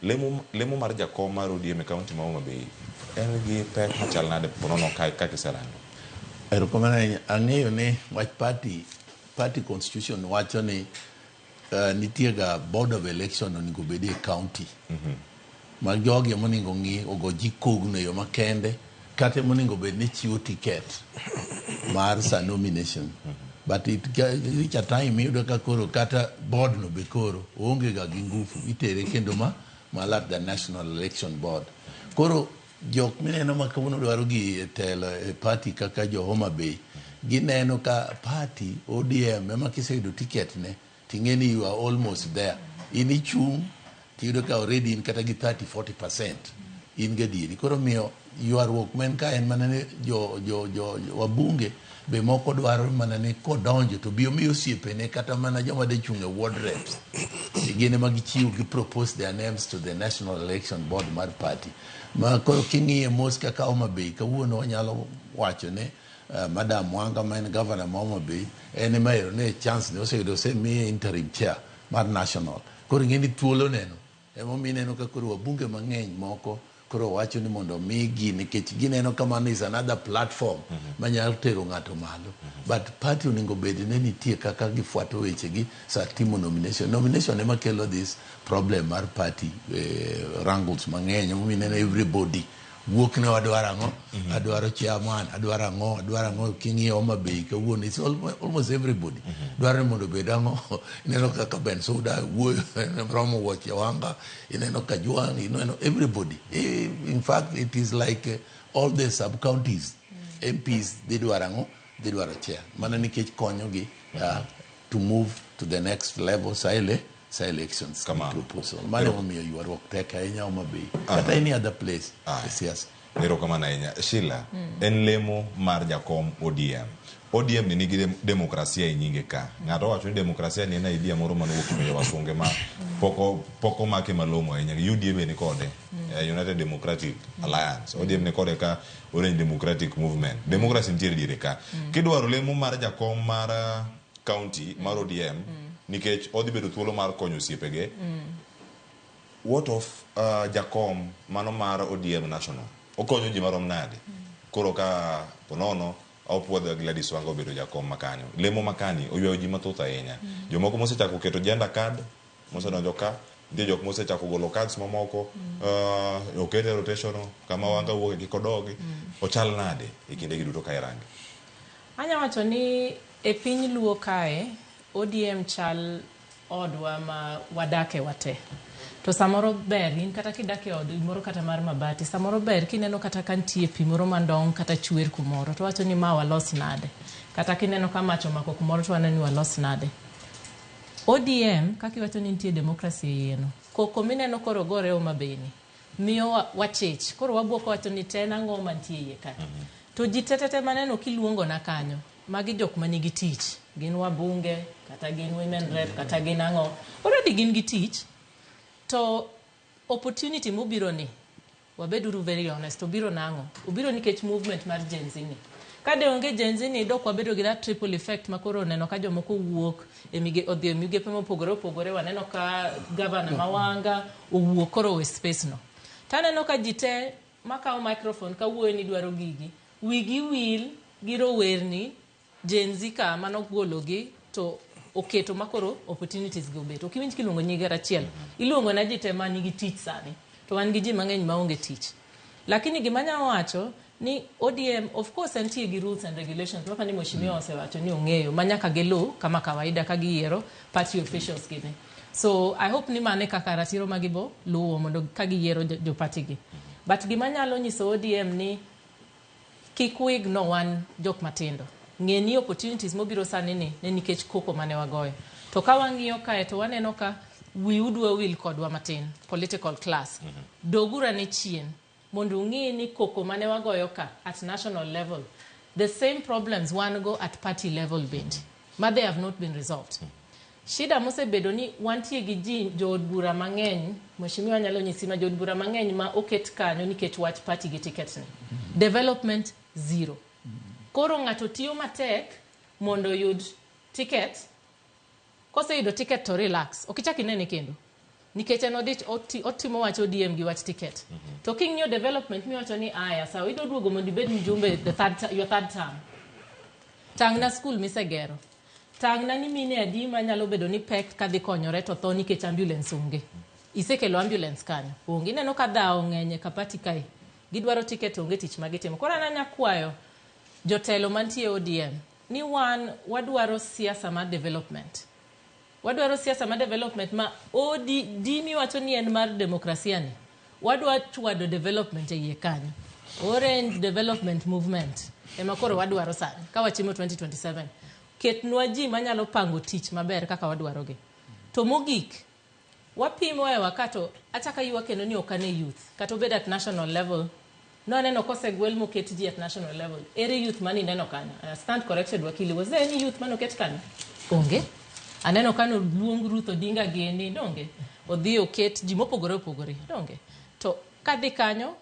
Lemo, lemo mar jakom mar ODM e kaunti ma Homa Bay en gi pek machal nade ponono kaka iserango? Erokamano ahinya. Ang'eyo ni wach party, party constitution wacho ni nitie ga board of election onego obed e county. Ma jogi ema onego ng'i ogo ji kogno e yo makende kata ema onego bed ni chiwo ticket mar sa nomination. But it reach a time iyudo ka koro kata board no be koro oonge ga gi ngufu itere kendo ma malo at the National Election Board. Koro jok mineno ma kawuono dwaro gi e telo e party kaka jo Homa Bay, gineno ka party ODM ema kiseyudo ticket ne ting'e ni you are almost there. In ichung' tiyudo ka already in kata gi 30-40% in gadieri. Koro miyo ywaruok ma en ka en mana ni jo, jo, jo, jo wabunge be moko dwaro mana ni kodonjo to bi omi osiepene kata mana joma de chung' e ward reps gin ema gichiwo gi propose their names to the National Election Board mar party. Ma koro king'iye mos kaka Homa Bay kawuono wanyalo wacho ne Madam Wanga ma en governor ma Homa Bay en ema ero ne chance ne oseyudo osemiye interim chair mar national. Koro ing'e ni thuolo neno emomiyo ineno ka koro wabunge mang'eny moko koro wacho ni mondo omigi nikech gineno ka mano is another platform manyalo tero ng'ato malo. But party onego bed ni nitie kaka gifuato wechegi sa timo nomination. Nomination ema kelo this problem mar party wrangles mang'eny emomiyo ineno everybody wuok ne wadwaro ang'o, adwaro chairman, adwaro ang'o, adwaro ang'o. King'iyo Homa Bay kawuono it's almost everybody dwaro ni mondo obed ang'o. Ineno kaka Bensuda wuoyo romo wuoche Wanga, ineno Kajwang', ineno everybody. In fact it is like all the sub counties MPs dhi dwaro ang'o, dhi dwaro chair mana nikech konyogi to move to the next level sa ele sa elections proposal. Mano emomiyo ywaruok tek ahinya Homa Bay kata any other place e siasa. Erokamano ahinya. Sheila, en lemo mar jakom ODM. ODM ni nigi demokrasia e nyinge ka. Ng'ato wacho ni demokrasia ni en idea moro manowuok kuom wasunge ma pok omake malong'o ahinya. UDA be ni kode, United Democratic Alliance. ODM ni kode ka Orange Democratic Movement. Democracy nitiere diere ka. Kidwaro lemo mar jakom mar county mar ODM, nikech odhi bedo thuolo mar konyo osiepege. What of jakom mano mar ODM National? Okonyo ji marom nade? Koro ka ponono opuodho Gladys Wanga obedo jakom makanyo. Lemo makani oywayo ji mathoth ahinya. Jomoko mosechako keto gender card, mosedonjo ka, nitie jok mosechako golo cards mamoko, okete rotation kama Wanga wuoke kik odogi. Ochal nade e kinde gi duto ka irange? Anya wacho ni e piny Luo kae, ODM chal odwa ma wadake wate. To samoro ber, in kata kidak e od moro kata mar mabati, samoro ber kineno kata ka nitie pi moro mandong' kata chwer kumoro, to wacho ni ma walos nade. Kata kineno ka mach omako kumoro to waneno ni walos nade. ODM, kaka iwacho ni nitie democracy e iye no, koko mineno koro gore Homa Bay ni, miyo wachich. Koro wabuok wacho ni to en ang'o mantie iye ka. To ji tetete maneno kiluongo na kanyo, magi jok manigi tich. Gin wabunge, kata gin women rep, kata gin ang'o. Already gin gi tich. To opportunity mobiro ni, wabeduru very honest, obiro nang'o? Obiro nikech movement mar Gen Z ni. Ka de onge Gen Z ni, dok wabedo gi that triple effect ma koro neno ka jomoko wuok e mige, odhi e migepe mopogore opogore, waneno ka governor Mawanga owuok koro owe space no. Taneno ka ji te makawo microphone kawuoyo ni dwaro gigi, wigi wil gi rowerni Gen Z ka manogologi to oketo makoro opportunities gi obet. Ok iwinj kiluongo nying achiel. Iluongo na ji te manigi tich sani. To wan gi ji mang'eny maonge tich. Lakini gima anyalo wacho ni ODM of course entie gi rules and regulations mapa ni mheshimiwa osewacho ni ong'eyo ma nyaka giluw kama kawaida ka giyiero party officials gini. So I hope ni mane kaka ratiro ma gibo luwo mondo ka giyiero jo party gi. But gima nyalo nyiso ODM ni kik wig no wan jok matindo. Ng'e ni opportunities mobiro sani ni ne nikech koko mane wagoyo. To ka wang'iyo kae to waneno ka wiu dwa wil kodwa matin, political class. Doguru ane chien mondo ung'i ni koko mane wagoyo ka at national level, the same problems wan go at party level bende, ma they have not been resolved. Shida mosebedo ni wantie gi ji jood bura mang'eny, mheshimiwa nyalo nyisi ma jood bura mang'eny ma oket kanyo nikech wach party gi ticket ni. Development zero. Koro ng'ato tiyo matek mondo oyud ticket, koseyudo ticket to relax, ok ichak inene kendo. Nikech en odich otimo wach ODM gi wach ticket. To king'iyo development miwacho ni aya, sawa idwa duogo mondo ibed mjumbe the third, your third term. Tang'na school misegero. Tang'na ni mine adi manyalo bedo ni pek kadhi konyore to tho nikech ambulance onge. Isekelo ambulance kanyo. Onge. Ineno ka dhawo ng'eny e kapati kae. Gidwaro ticket onge tich ma gitimo. Koro an anya kwayo jotelo mantie ODM ni wan wadwaro siasa mar development. Wadwaro siasa ma development ma OD miwacho ni en mar demokrasia ni. Wadwa chwado development e iye kanyo. Orange Development Movement ema koro wadwaro sani ka wachimo 2027. Ketnwa ji manyalo pango tich maber kaka wadwarogi. To mogik, wapimo e wakato achaka ywak kendo ni ok ane youth kata obed at national level nwaneno kosegwel moket ji at national level ere youth mane ineno kanyo stand corrected wakili was there any youth mane oket kanyo onge aneno ka noluong Ruth Odinga gini donge odhi oket ji mopogore opogore donge to kadhi kanyo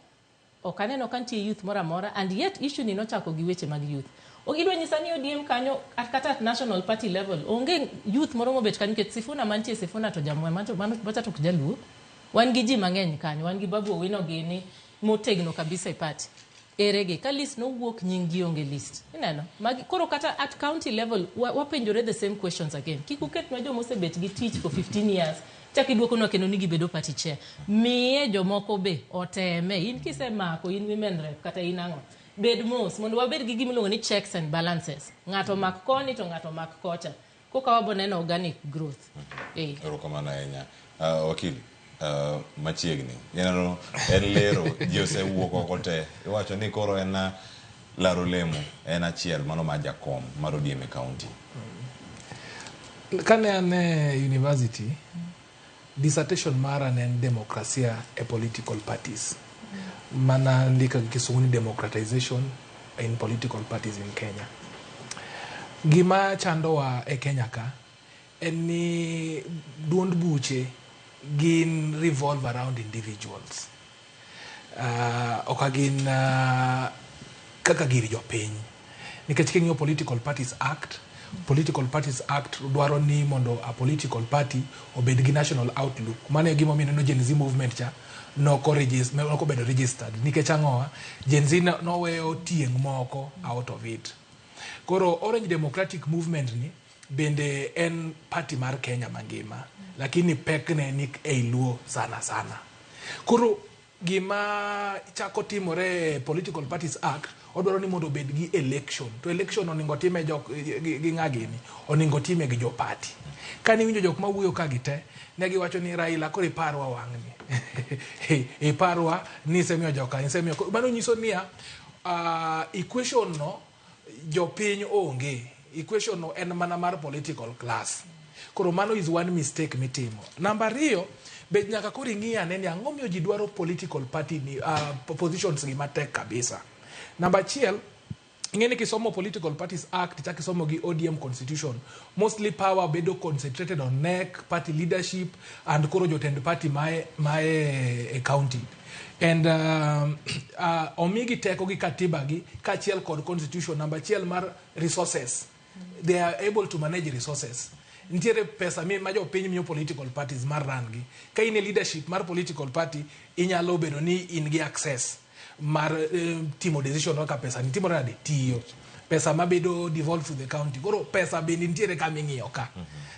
ok aneno ka nitie youth moro amora and yet issue ni nochako gi weche mag youth idwa nyisa ni ODM kanyo kata at national party level onge youth moro mobet kanyo nikech Sifuna mantie Sifuna to jamwe macha to ok jaluo wan gi ji mang'eny kanyo wan gi Babu Owino gini motegno kabisa e party eregi ka list nowuok nying gi onge list ineno magi koro kata at county level wapenjore the same questions again kik uketnwa joma osebet gi tich for 15 years chak iduokonwa kendo ni gibedo party chair miye jomoko be oteme in kisemako in women rep kata in ang'o bed mos mondo wabed gi gimiluongo ni checks and balances ng'ato mak koni to ng'ato mak kocha koka wabo neno organic growth Erokamano ahinya. Wakili, machiegni ineno en lero ji osewuok oko te iwacho ni koro en laro lemo en achiel mano mar jakom mar ODM e county. Kane an e university, dissertation mara ne en demokrasia e political parties. Mana ndiko gi kisungu ni democratization in political parties in Kenya. Gima chandowa e Kenya ka en ni duond buche gin revolve around individuals. Ok gin kaka gir jopiny. Nikech king'iyo Political Parties Act, Political Parties Act dwaro ni mondo a political party obed gi national outlook. Mano e gimomiyo ineno Gen Z movement cha nokobedo registered. Nikech ang'owa? Gen Z noweyo tieng' moko out of it. Koro Orange Democratic Movement ni bende en party mar Kenya mangima. Lakini pekne ni ei Luo sana sana. Koro gima chako timore Political Parties Act odwaro ni mondo obed gi election. To election oningo time jok gi ng'a gini? Oningo time gi jo party. Kane iwinjo jok mawuoyo ka gi te, ne giwacho ni Raila koro iparwa wang'ni. Iparwa ni isemiyo joka, isemiyo. Mano nyiso niya, equation no jopiny onge. Equation no en mana mar political class. Koro mano is one mistake mitimo. Namba ariyo, be nyaka koro ing'i ane ni ang'o miyo ji dwaro political party ni positions gi matek kabisa. Namba achiel, ing'e ni kisomo Political Parties Act chak isomo gi ODM Constitution, mostly power bedo concentrated on NEC, party leadership, and koro jotend party mae e county. And omigi teko gi katiba gi kaachiel kod constitution. Namba achiel mar resources. They are able to manage resources. Nitiere pesa ma jopiny miyo political parties mar run gi. Ka in e leadership mar political party, inyalo bedo ni in gi access mar timo decision kaka pesa ni timore nade tiyo. Pesa mabedo devolved to the county. Koro pesa bende nitiere kama ing'iyo ka.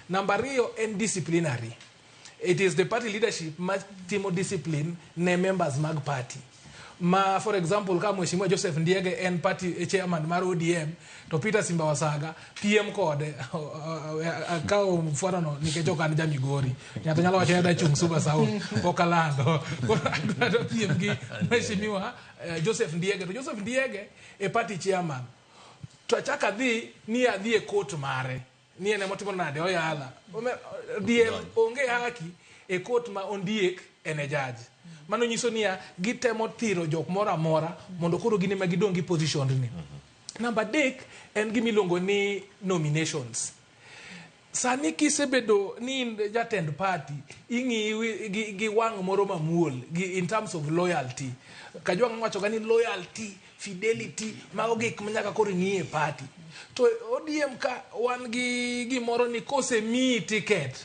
Namba ariyo en disciplinary. It is the party leadership ma timo discipline ne members mag party. Ma for example ka Mheshimiwa Joseph Ndiege en party chairman mar ODM to Peter Simba Wasaga PM kode akawo mfano no nikech ok an ja Migori. Ng'ato nyalo wacho ni adwa chung' Suba South pok alando. Koro adwa PM gi Mheshimiwa Joseph Ndiege to Joseph Ndiege e party chairman. To achak adhi ni adhi e court mare. Ni en emotimo nade oyala. DM onge haki e court ma ondiek en e judge. Mano nyiso niya gitemo thiro jok moro amora mondo koro gin ema gidong' gi position ni. Namba adek en gima iluongo ni nominations. Sani kisebedo ni in jatend party, ing'iyi gi wang' moro mamuol gi in terms of loyalty. Kajwang' wacho ga ni loyalty, fidelity, mago gik ma nyaka koro ing'i e party. To ODM ka wan gi gimoro ni kosemiyi ticket,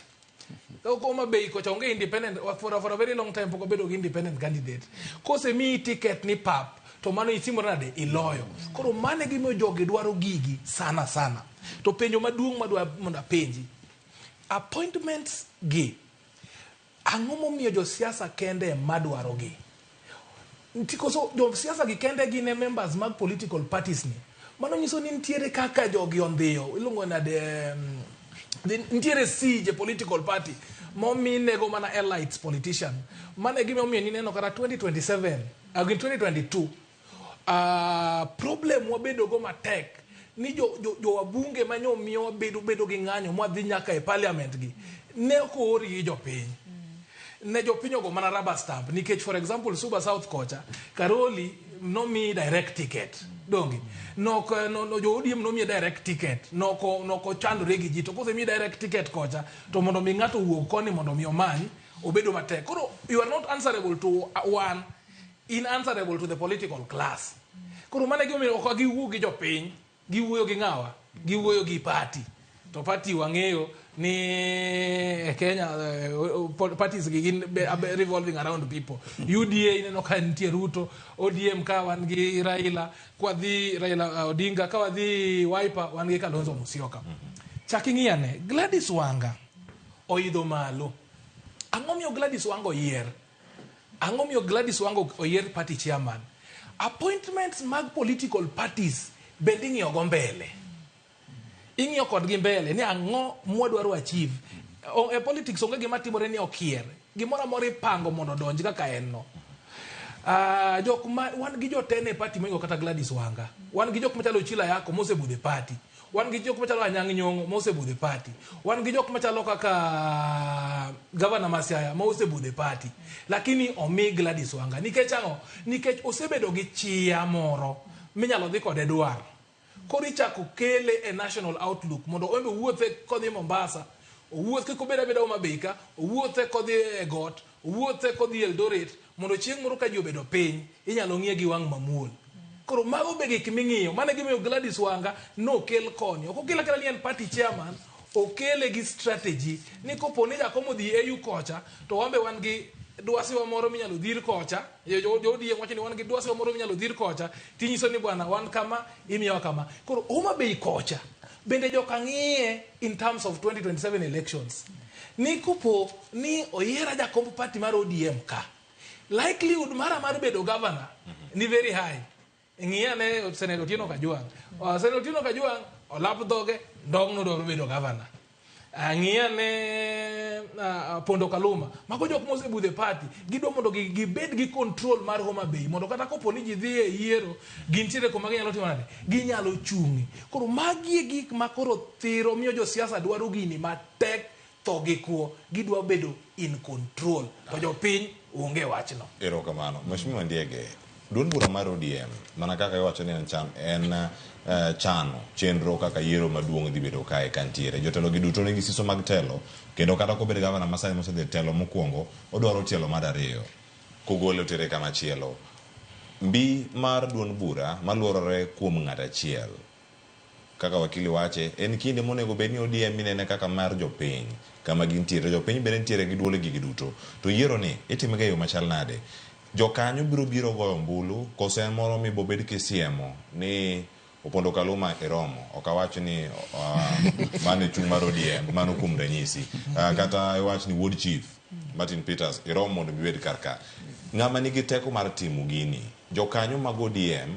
Homa Bay kocha onge independent for a very long time pok obedo gi independent candidate. Kosemiyi ticket ni pap, to mano itimore nade iloyo. Koro mano e gimiyo jogi dwaro gigi sana sana. To penjo maduong' madwa mondo apenji, appointments gi, ang'o momiyo josiasa kende ema dwaro gi? Koso josiasa gi kende gin e members mag political parties ni. Mano nyiso ni nitiere kaka jogi ondhiyo, iluongo nade Nitiere siege e political party momi nego mana elites politician. Mano e gima omiyo nineno kata 2027, 2022, problem wabedo go matek ni jo, jo, jo wabunge manyo miyo wabedo bedo gi ng'anyo mwadhi nyaka e parliament gi ne ok oor gi jopiny. Ne jopiny ogo mana rubber stamp nikech, for example, Suba South kocha Karoli nomi direct ticket, donge nok no, no, jo ODM nomiye direct ticket, noko noko chandore gi ji. To kosemiyi direct ticket kocha, to mondo mi ng'ato owuog koni mondo mi omany obedo matek. Koro you are not answerable to one, in answerable to the political class. Koro mano e gimomiyo ok giwuo gi jopiny, giwuoyo gi ng'awa? Giwuoyo gi party. To party wang'eyo ni e Kenya parties gi gin revolving around people. UDA ineno ka nitie Ruto, ODM ka wan gi Raila, kwadhi Raila Odinga, ka wadhi Wiper wan gi Kalonzo Musyoka. Chak ing'i ane, Gladys Wanga oidho malo. Ang'o miyo Gladys Wanga oyier? Ang'o miyo Gladys Wanga oyier party chairman? Appointments mag political parties bende ing'iyo go mbele. Ing'iyo kodgi mbele ni ang'o mwadwaro achieve. E politics onge gima timore ni okier. Gimoro amora ipango mondo odonj kaka en no. Jok ma wan gi jotene e party moingo kata Gladys Wanga. Wan gi jok machalo Chila Yako mosebudho e party. Wan gi jok machalo Anyang' Nyong'o mosebudho e party. Wan gi jok machalo kaka Governor ma Siaya ma osebudho e party. Lakini omi Gladys Wanga. Nikech ang'o? Nikech osebedo gi chia moro minyalo dhi kode dwar. Koro ichako kele e national outlook mondo en be owuothe kodhi Mombasa, owuoth kik obed abeda Homa Bay ka, owuothe kodhi e got, owuothe kodhi Eldoret, mondo chieng' moro ka ji obedo piny, inyalo ng'iye gi wang' mamuol. Koro mago be gik ming'iyo. Mano e gimomiyo Gladys Wanga nokel koni. Ok okel akela ni en party chairman, okele gi strategy ni kopo ni Jakom odhi AU kocha, to wan be wan gi dwasiwa moro minyalo dhir kocha. Jo ODM wacho ni wan gi dwasiwa moro minyalo dhir kocha, tinyiso ni bwana wan kama, imiyowa kama. Koro Homa Bay kocha, bende joka ng'iye in terms of 2027 elections. Ni kopo ni oyiera jakomb party mar ODM ka, likelihood mara mar bedo governor ni very high. Ng'i ane Senator Otieno Kajwang'. Senator Otieno Kajwang' olap dhoge ndong' nodwaro bedo governor. Ng'i ane Pondo Kaluma. Mago jok mosebudho e party. Gidwa mondo gibed gi control mar Homa Bay mondo kata kopo ni ji dhi e yiero, gintiere kuma ginyalo timo nade? Ginyalo chung'e. Koro magi e gik ma koro thiro miyo josiasa dwaro gini matek tho gi kuo. Gidwa bedo in control. To jopiny onge wachno. Erokamano. Mheshimiwa Ndiege, duond bura mar ODM, mana kaka iwacho ni en chan, en chano chenro kaka yiero maduong' dhi bedo kae kantiere. Jotelo gi duto nigi siso mag telo, kendo kata kobed gavana masani mosedhi e telo mokwongo, odwaro tielo mar ariyo. Kogole otere kama chielo. Mbi mar duond bura maluorore kuom ng'at achiel. Kaka wakili wache, en kinde monego bed ni ODM inene kaka mar jopiny, kama gintiere. Jopiny bende nitiere gi duol e gigi duto. To yiero ni, itime ga e yo machal nade? Jokanyo biro biro goyo ombulu, koso en moro mibobed kisiemo ni Opondo Kaluma iromo. Ok awach ni mano e chung' mar ODM, mano kuom ranyisi. Kata iwach ni Wuod Chief, Martin Peters, iromo mondo ibed kar ka. Ng'ama nigi teko mar timo gini, jokanyo mag ODM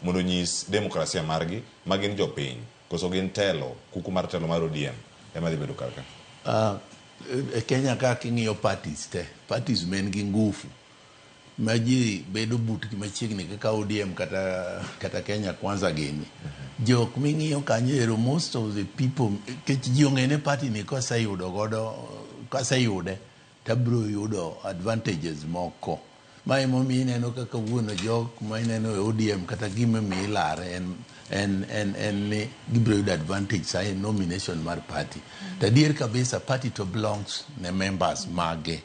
mondo onyis demokrasia margi ma gin jopiny, koso gin telo, kuku mar telo mar ODM ema dhi bedo kar ka? E Kenya ka king'iyo parties te, parties men gi ngufu ma ji bedo butgi machiegni kaka ODM kata Kenya Kwanza gini. Jok ming'iyo kanyo ero, most of the people, kech ji ong'e ni party ni koseyudo godo, kaseyude tabiro yudo advantages moko. Ma emomiyo ineno kaka wuono jok ma ineno e ODM kata gima miyo ilare en ni gibiro yudo advantage sa en nomination mar party. To adier kabisa party to belongs ne members mage.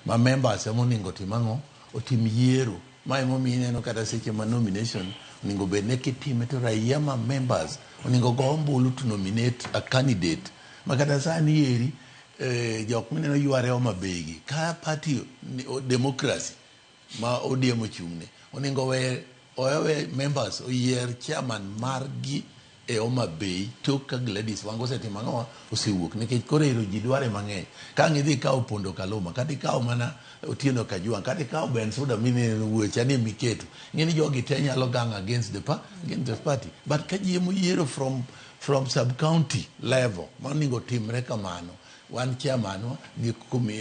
Ma members ema onego otim ang'o? Otim yiero. Ma emomiyo ineno kata seche ma nomination onego bed ni kitime to raia ma members onego go ombulu to nominate a candidate. Ma kata sani eri jok mineno yware Homa Bay gi ka party democracy ma ODM ochung'ne onego owe members oyier chairman margi e Homa Bay tok ka Gladys Wanga osetimo ang'o? Osewuok nikech koro ero ji dware mang'eny. Ka ang' idhi ikawo Pondo Kaluma kata ikawo mana Otieno Kajwang' kata ikawo Bensouda mineno wuocha ni emiketo. Ing'e ni jogi te nyalo gang against the party. But ka ji ema oyiero from from sub county level monego timre kamano wan chairman wa gi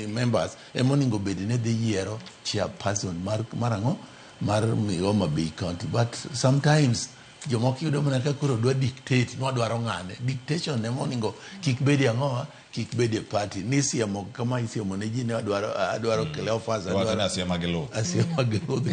members ema onego bed ni dhi yiero chairperson mar mar ang'o mar Homa Bay County but sometimes jomoko yudo mana ka koro dwa dictate nwadwaro ng'ane dictation ema onego kik bedie ang'owa kik bedie party ni siemo kama isiemo ne ji ni adwaro adwaro Cleophas Iwacho ni asiema gi luth. asiema gi luth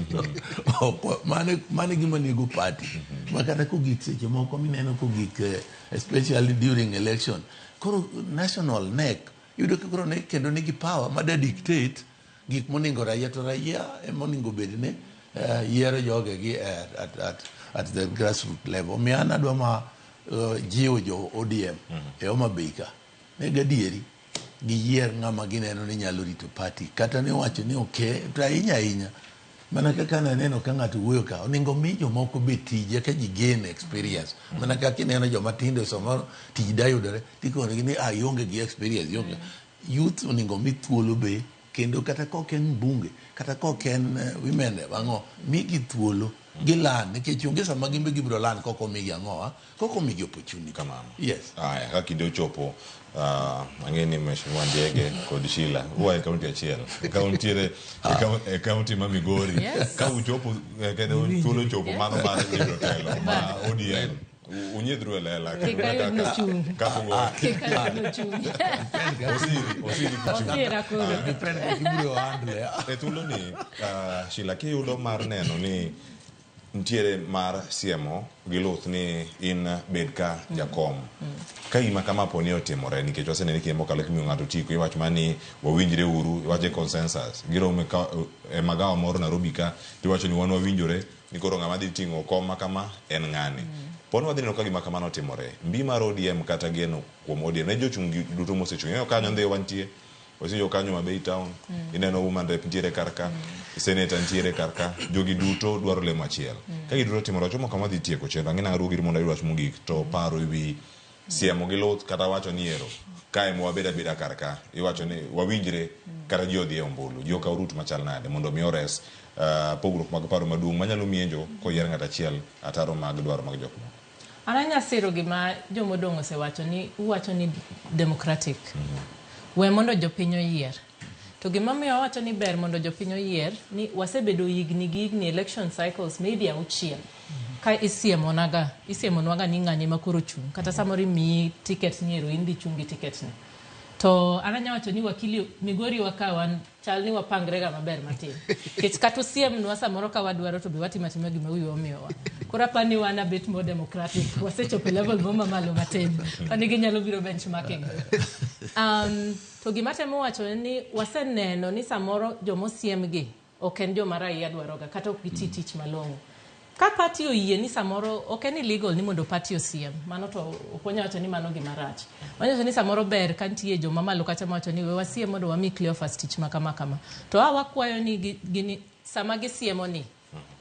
Ok, mano mano e gima nego party ma kata kogik seche moko mineno kogik eh, especially during election koro national NEC yudo ka koro ne kendo nigi power mada dictate gik monego raia to raia ema onego bed ni eh, yiero jogegi at, at, at, at the grassroots level omiyo an adwa ma jiwo jo ODM e Homa Bay ka ne gadieri giyier ng'ama gineno ni nyalo rito party kata ni wacho ni okay to ahinya ahinya mana kaka naneno ka ng'ato wuoyo ka onego mi jomoko be tije ka ji gain experience mana kaka ineno joma tindo samoro tich da yudore tikonegi ni ah ionge gi experience ionge youth onego mi thuolo be kendo kata ka ok en mbunge kata ka ok en eh, women rep ang'o migi thuolo gilan nikech onge sama gin be gibiro lan kok omigi ang'o ah? kok omigi opportunity Kamano. yes Aya, ka kinde ochopo uh, ang'e ni Mheshimiwa Ndiege kod Sheila ua e kaunti achiel ka untiere e e kaunti ma Migori Yes. ka uchopo eh, kendo thuolo ochopo mano mar yudo telo ma ODM unyiedhru e lela Kik ayud nochung'. kaka ugo- Kik ayud nochung'. Osiri, osiri kuchung'. Osira koro. Depend kaka ibiro handle E thuoloni uh, Sheila kiyudo mar neno ni nitiere mar siemo gi luth ni in bed ka jakom ka gima kama po ni otimore nikech wasenene kinde mokalo kimiyo ng'ato otiko iwacho mana ni wawinjre uru iwacho consensus giromo e e magawa moro Nairobi ka tiwacho ni wan wawinjore ni koro ng'ama dhi ting'o kom ma kama en ng'ani po ni wadhi neno ka gima kamano otimore mbi mar ODM kata geno kuom ODM ne jochung' duto mosechung' ineno kanyo Ndhiwa nitie wasinjo kanyo Mabei Town ineno woman rep nitiere kar ka senator nitiere kar ka jogi duto dwaro lemo achiel ka giduto timore wachomo kama dhi tieko chenro ang'e naruo giri mondo ayud wach mogik to paro ewi siemo gi luth kata wacho ni ero kae ma wabed abeda kar ka iwacho ni wawinjre kata ji odhi e ombulu ji okaw rut machal nade mondo mi ores uh, pogruok mag paro maduong' manyalo mienjo koyier ng'at achiel ataro mag dwaro mag jok moko An anya siro gima jomodong' osewacho ni uwacho ni democratic. We mondo jopiny oyier. To gima miyo awacho ni ber mondo jopiny oyier ni wasebedo higni gi higni election cycles maybe auchiel ka isiemonaga isiemonwaga ni ng'ani ema koro chung' kata samoro imiyi ticket ni ero in dhi chung' gi ticket ni. To an anya wacho ni wakili Migori wa ka wan chal ni wapangre ga maber matin. Nikech kata osiemnwa samoro ka wadwaro to be watimo atima gima wiwa omiyowa. Koro apani ni wan a bit more democratic. Wasechopo e level moro mamalo matin. Pani ginyalo biro benchmarking. To gima temo wacho en ni waseneno ni samoro jomosiem gi ok en joma raia dwaroga kata ok giti tich malong'o. Ka party oyie ni samoro ok en illegal ni mondo party osiem, mano to ok wanyal wacho ni mano gima rach. Wanyalo wacho ni samoro ber ka nitie joma malo kacha mawacho ni we wasiem mondo wami Cleophas tich ma kama kama. To a wakwayo ni gini sama gisiemo ni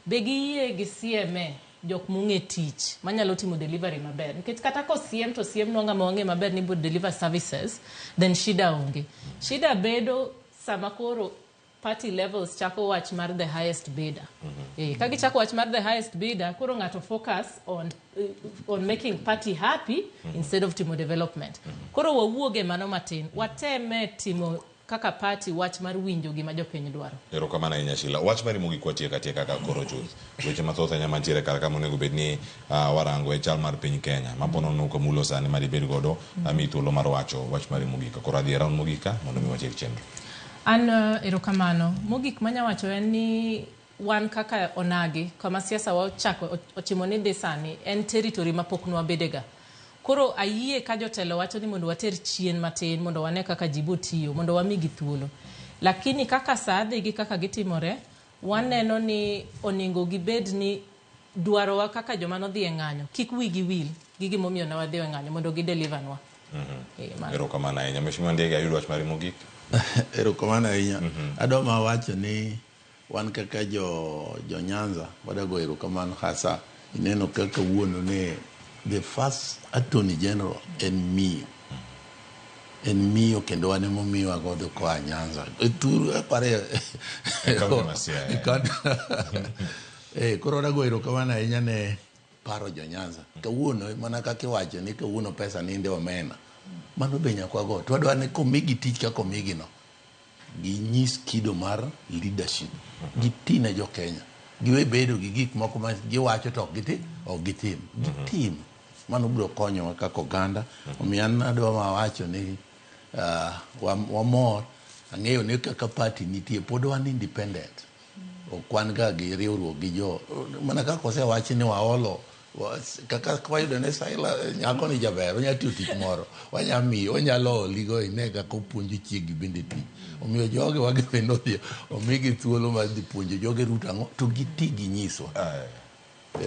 be giyie gisieme jok mong'e tich manyalo timo delivery maber. Nikech kata kosiem to siemnwa ng'ama wang'e maber ni biro deliver services, then shida onge. Shida bedo sama koro party levels chako wach mar the highest bidder. Ka gichako wach mar the highest bidder, koro ng'ato focus on making party happy instead of timo development. Koro wawuoge mano matin, wateme timo kaka party wach mar winjo gima jopiny dwaro. Erokamano ahinya Sheila. Wach mari mogik watieko atieka kaka koro chuth. Weche mathoth ahinya mantiere kar ka monego bed ni warango e chal mar piny Kenya. Ma po nono kamulo sani ma dibed godo, amiyi thuolo mar wacho wach mari mogik. Koro adhi e round mogik ka mondo mi watiek chenro. An erokamano. Mogik manya wacho en ni wan kaka onagi kama siasa wa ochako ochimo ni dhi sani en territory ma pok nwabedega. Koro ayie ka jotelo wacho ni mondo water chien matin mondo wane kaka ji bo tiyo mondo wamigi thuolo. Lakini kaka saa dhi gi kaka gitimore, waneno ni onego gibed ni dwarowa kaka joma nodhi e ng'anyo kik wigi wil gi gimomiyo ne wadhi e ng'anyo mondo gideliver nwa. Mano. Erokamano ahinya. Mheshimiwa Ndiege, ayud wach mari mogik. Erokamano ahinya. Adwa ma wacho ni wan kaka jo Nyanza wadago erokamano hasa ineno kaka kawuono ne the first attorney general en miyo. En miyo kendo wan emomiwa godo koa Nyanza. E thuru apare E kaunti ma Siaya. E kaunti. Koro wadago erokamano ahinya ne paro jo Nyanza. Kawuono mana kaka iwacho ni kawuono pesa ninde omena. Mano be nyaka wago. To wadwa ni komigi tich kaka omigi no, ginyis kido mar leadership. Giti ne jo Kenya. Giwe bedo gi gik moko ma giwacho to ok giti, ok gitim. Gitim. Mano biro konyowa kaka oganda. Omiyo an adwa wacho ni wamor. Ang'eyo ni kaka party nitie pod wan independent. Ok wan ga gi riwruok gi jo mana kaka osewachi ni waolo kaka wayudo ne Saila nyako ni jaber onya tiyo tich moro wanya miyo onyalo oligo ine kaka opuonjo chiegi bende tich omiyo joge wagi bende odhi omigi thuolo mar dhi puonjo joge ruto ang'o to giti ginyiswa.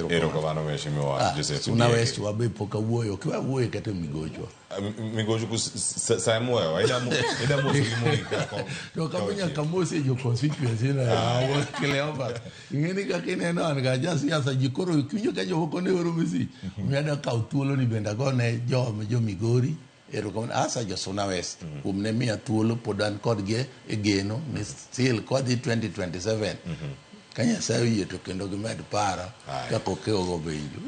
Erokamano Mheshimiwa Joseph Suna Ndiege. West wabe pok awuoyo kiwa wuoyo kata e migochwa. Migocho ku sa moyo ida moso gi mogik ka To kama nyaka mose jo constituency na Cleophas ing'eni kaka ineno an ga ja siasa ji koro kiwinjo ka jomoko ne oro message omiyo adwa kawo thuolo ni bende agone jo Migori erokamano asa jo Suna West kuom ne miya thuolo pod an kodgi e geno ni still kwadhi 2027 ka Nyasaye oyie to kendo gimed para kaka okewo go benjo.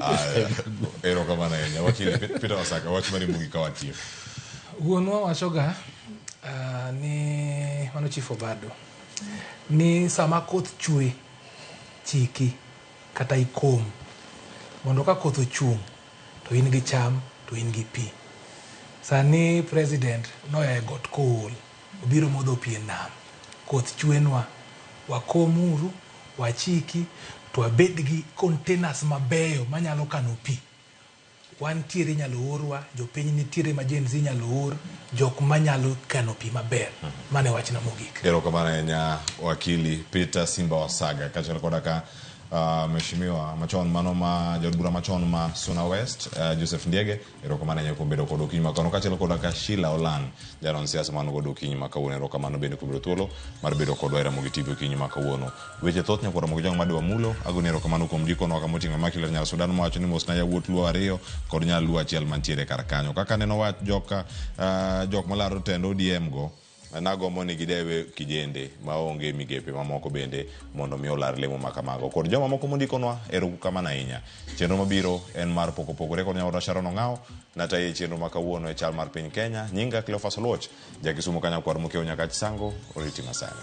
Erokamano ahinya wakili Peter Wasaka, wach mari mogik ka watieko. Wuonwa wachoga ni mano Chief Obado ni sama koth chwe chiki kata ikom mondo ka koth ochung' to in gi cham to in gi pi. Sani president noya e got kool obiro modho pi e nam. Koth chwenwa, wakomuru, wachiki to wabed gi containers mabeyo manyalo kano pi. Wantiere inyalo orwa, jopiny nitiere ma Gen Z inyalo or, jok manyalo kano pi maber. Mano e wachna mogik. Erokamano ahinya wakili Peter Simba Wasaga kaachiel koda ka mheshimiwa machon mano ma jaod bura machon ma Suna West Joseph Ndiege. Erokamano ahinya kuom bedo kod okinyi ma kawuono kaachiel koda ka Sheila Olang janon siasa man godo okinyi ma kawuono. Erokamano bende kuom yudo thuolo mar bedo kodwa e Ramogi TV okinyi ma kawuono. Weche thoth nyakwar Ramogi Jong madwa mulo agoni erokamano kuom ndikonwa kamoting'o Immaculate Nyar Sudan mowacho ni mosna yawuot Luo ariyo kod nyar Luo achiel mantiere kar kanyo. Kaka neno wach jok malaro tend ODM go nagombo ni gidewe kijende maonge migepe mamoko bende mondo mi olar lemo ma kamago. Kod joma moko mondikonwa erokamano ahinya. Chenro mabiro en mar pok opogore kod nyawadwa Sharon Ong'awo nataye chenro ma kawuono e chal mar piny Kenya. Nyinga Cleophas Oluoch, ja Kisumu kanyakwar mokiewo Nyakach Sango, oriti masani.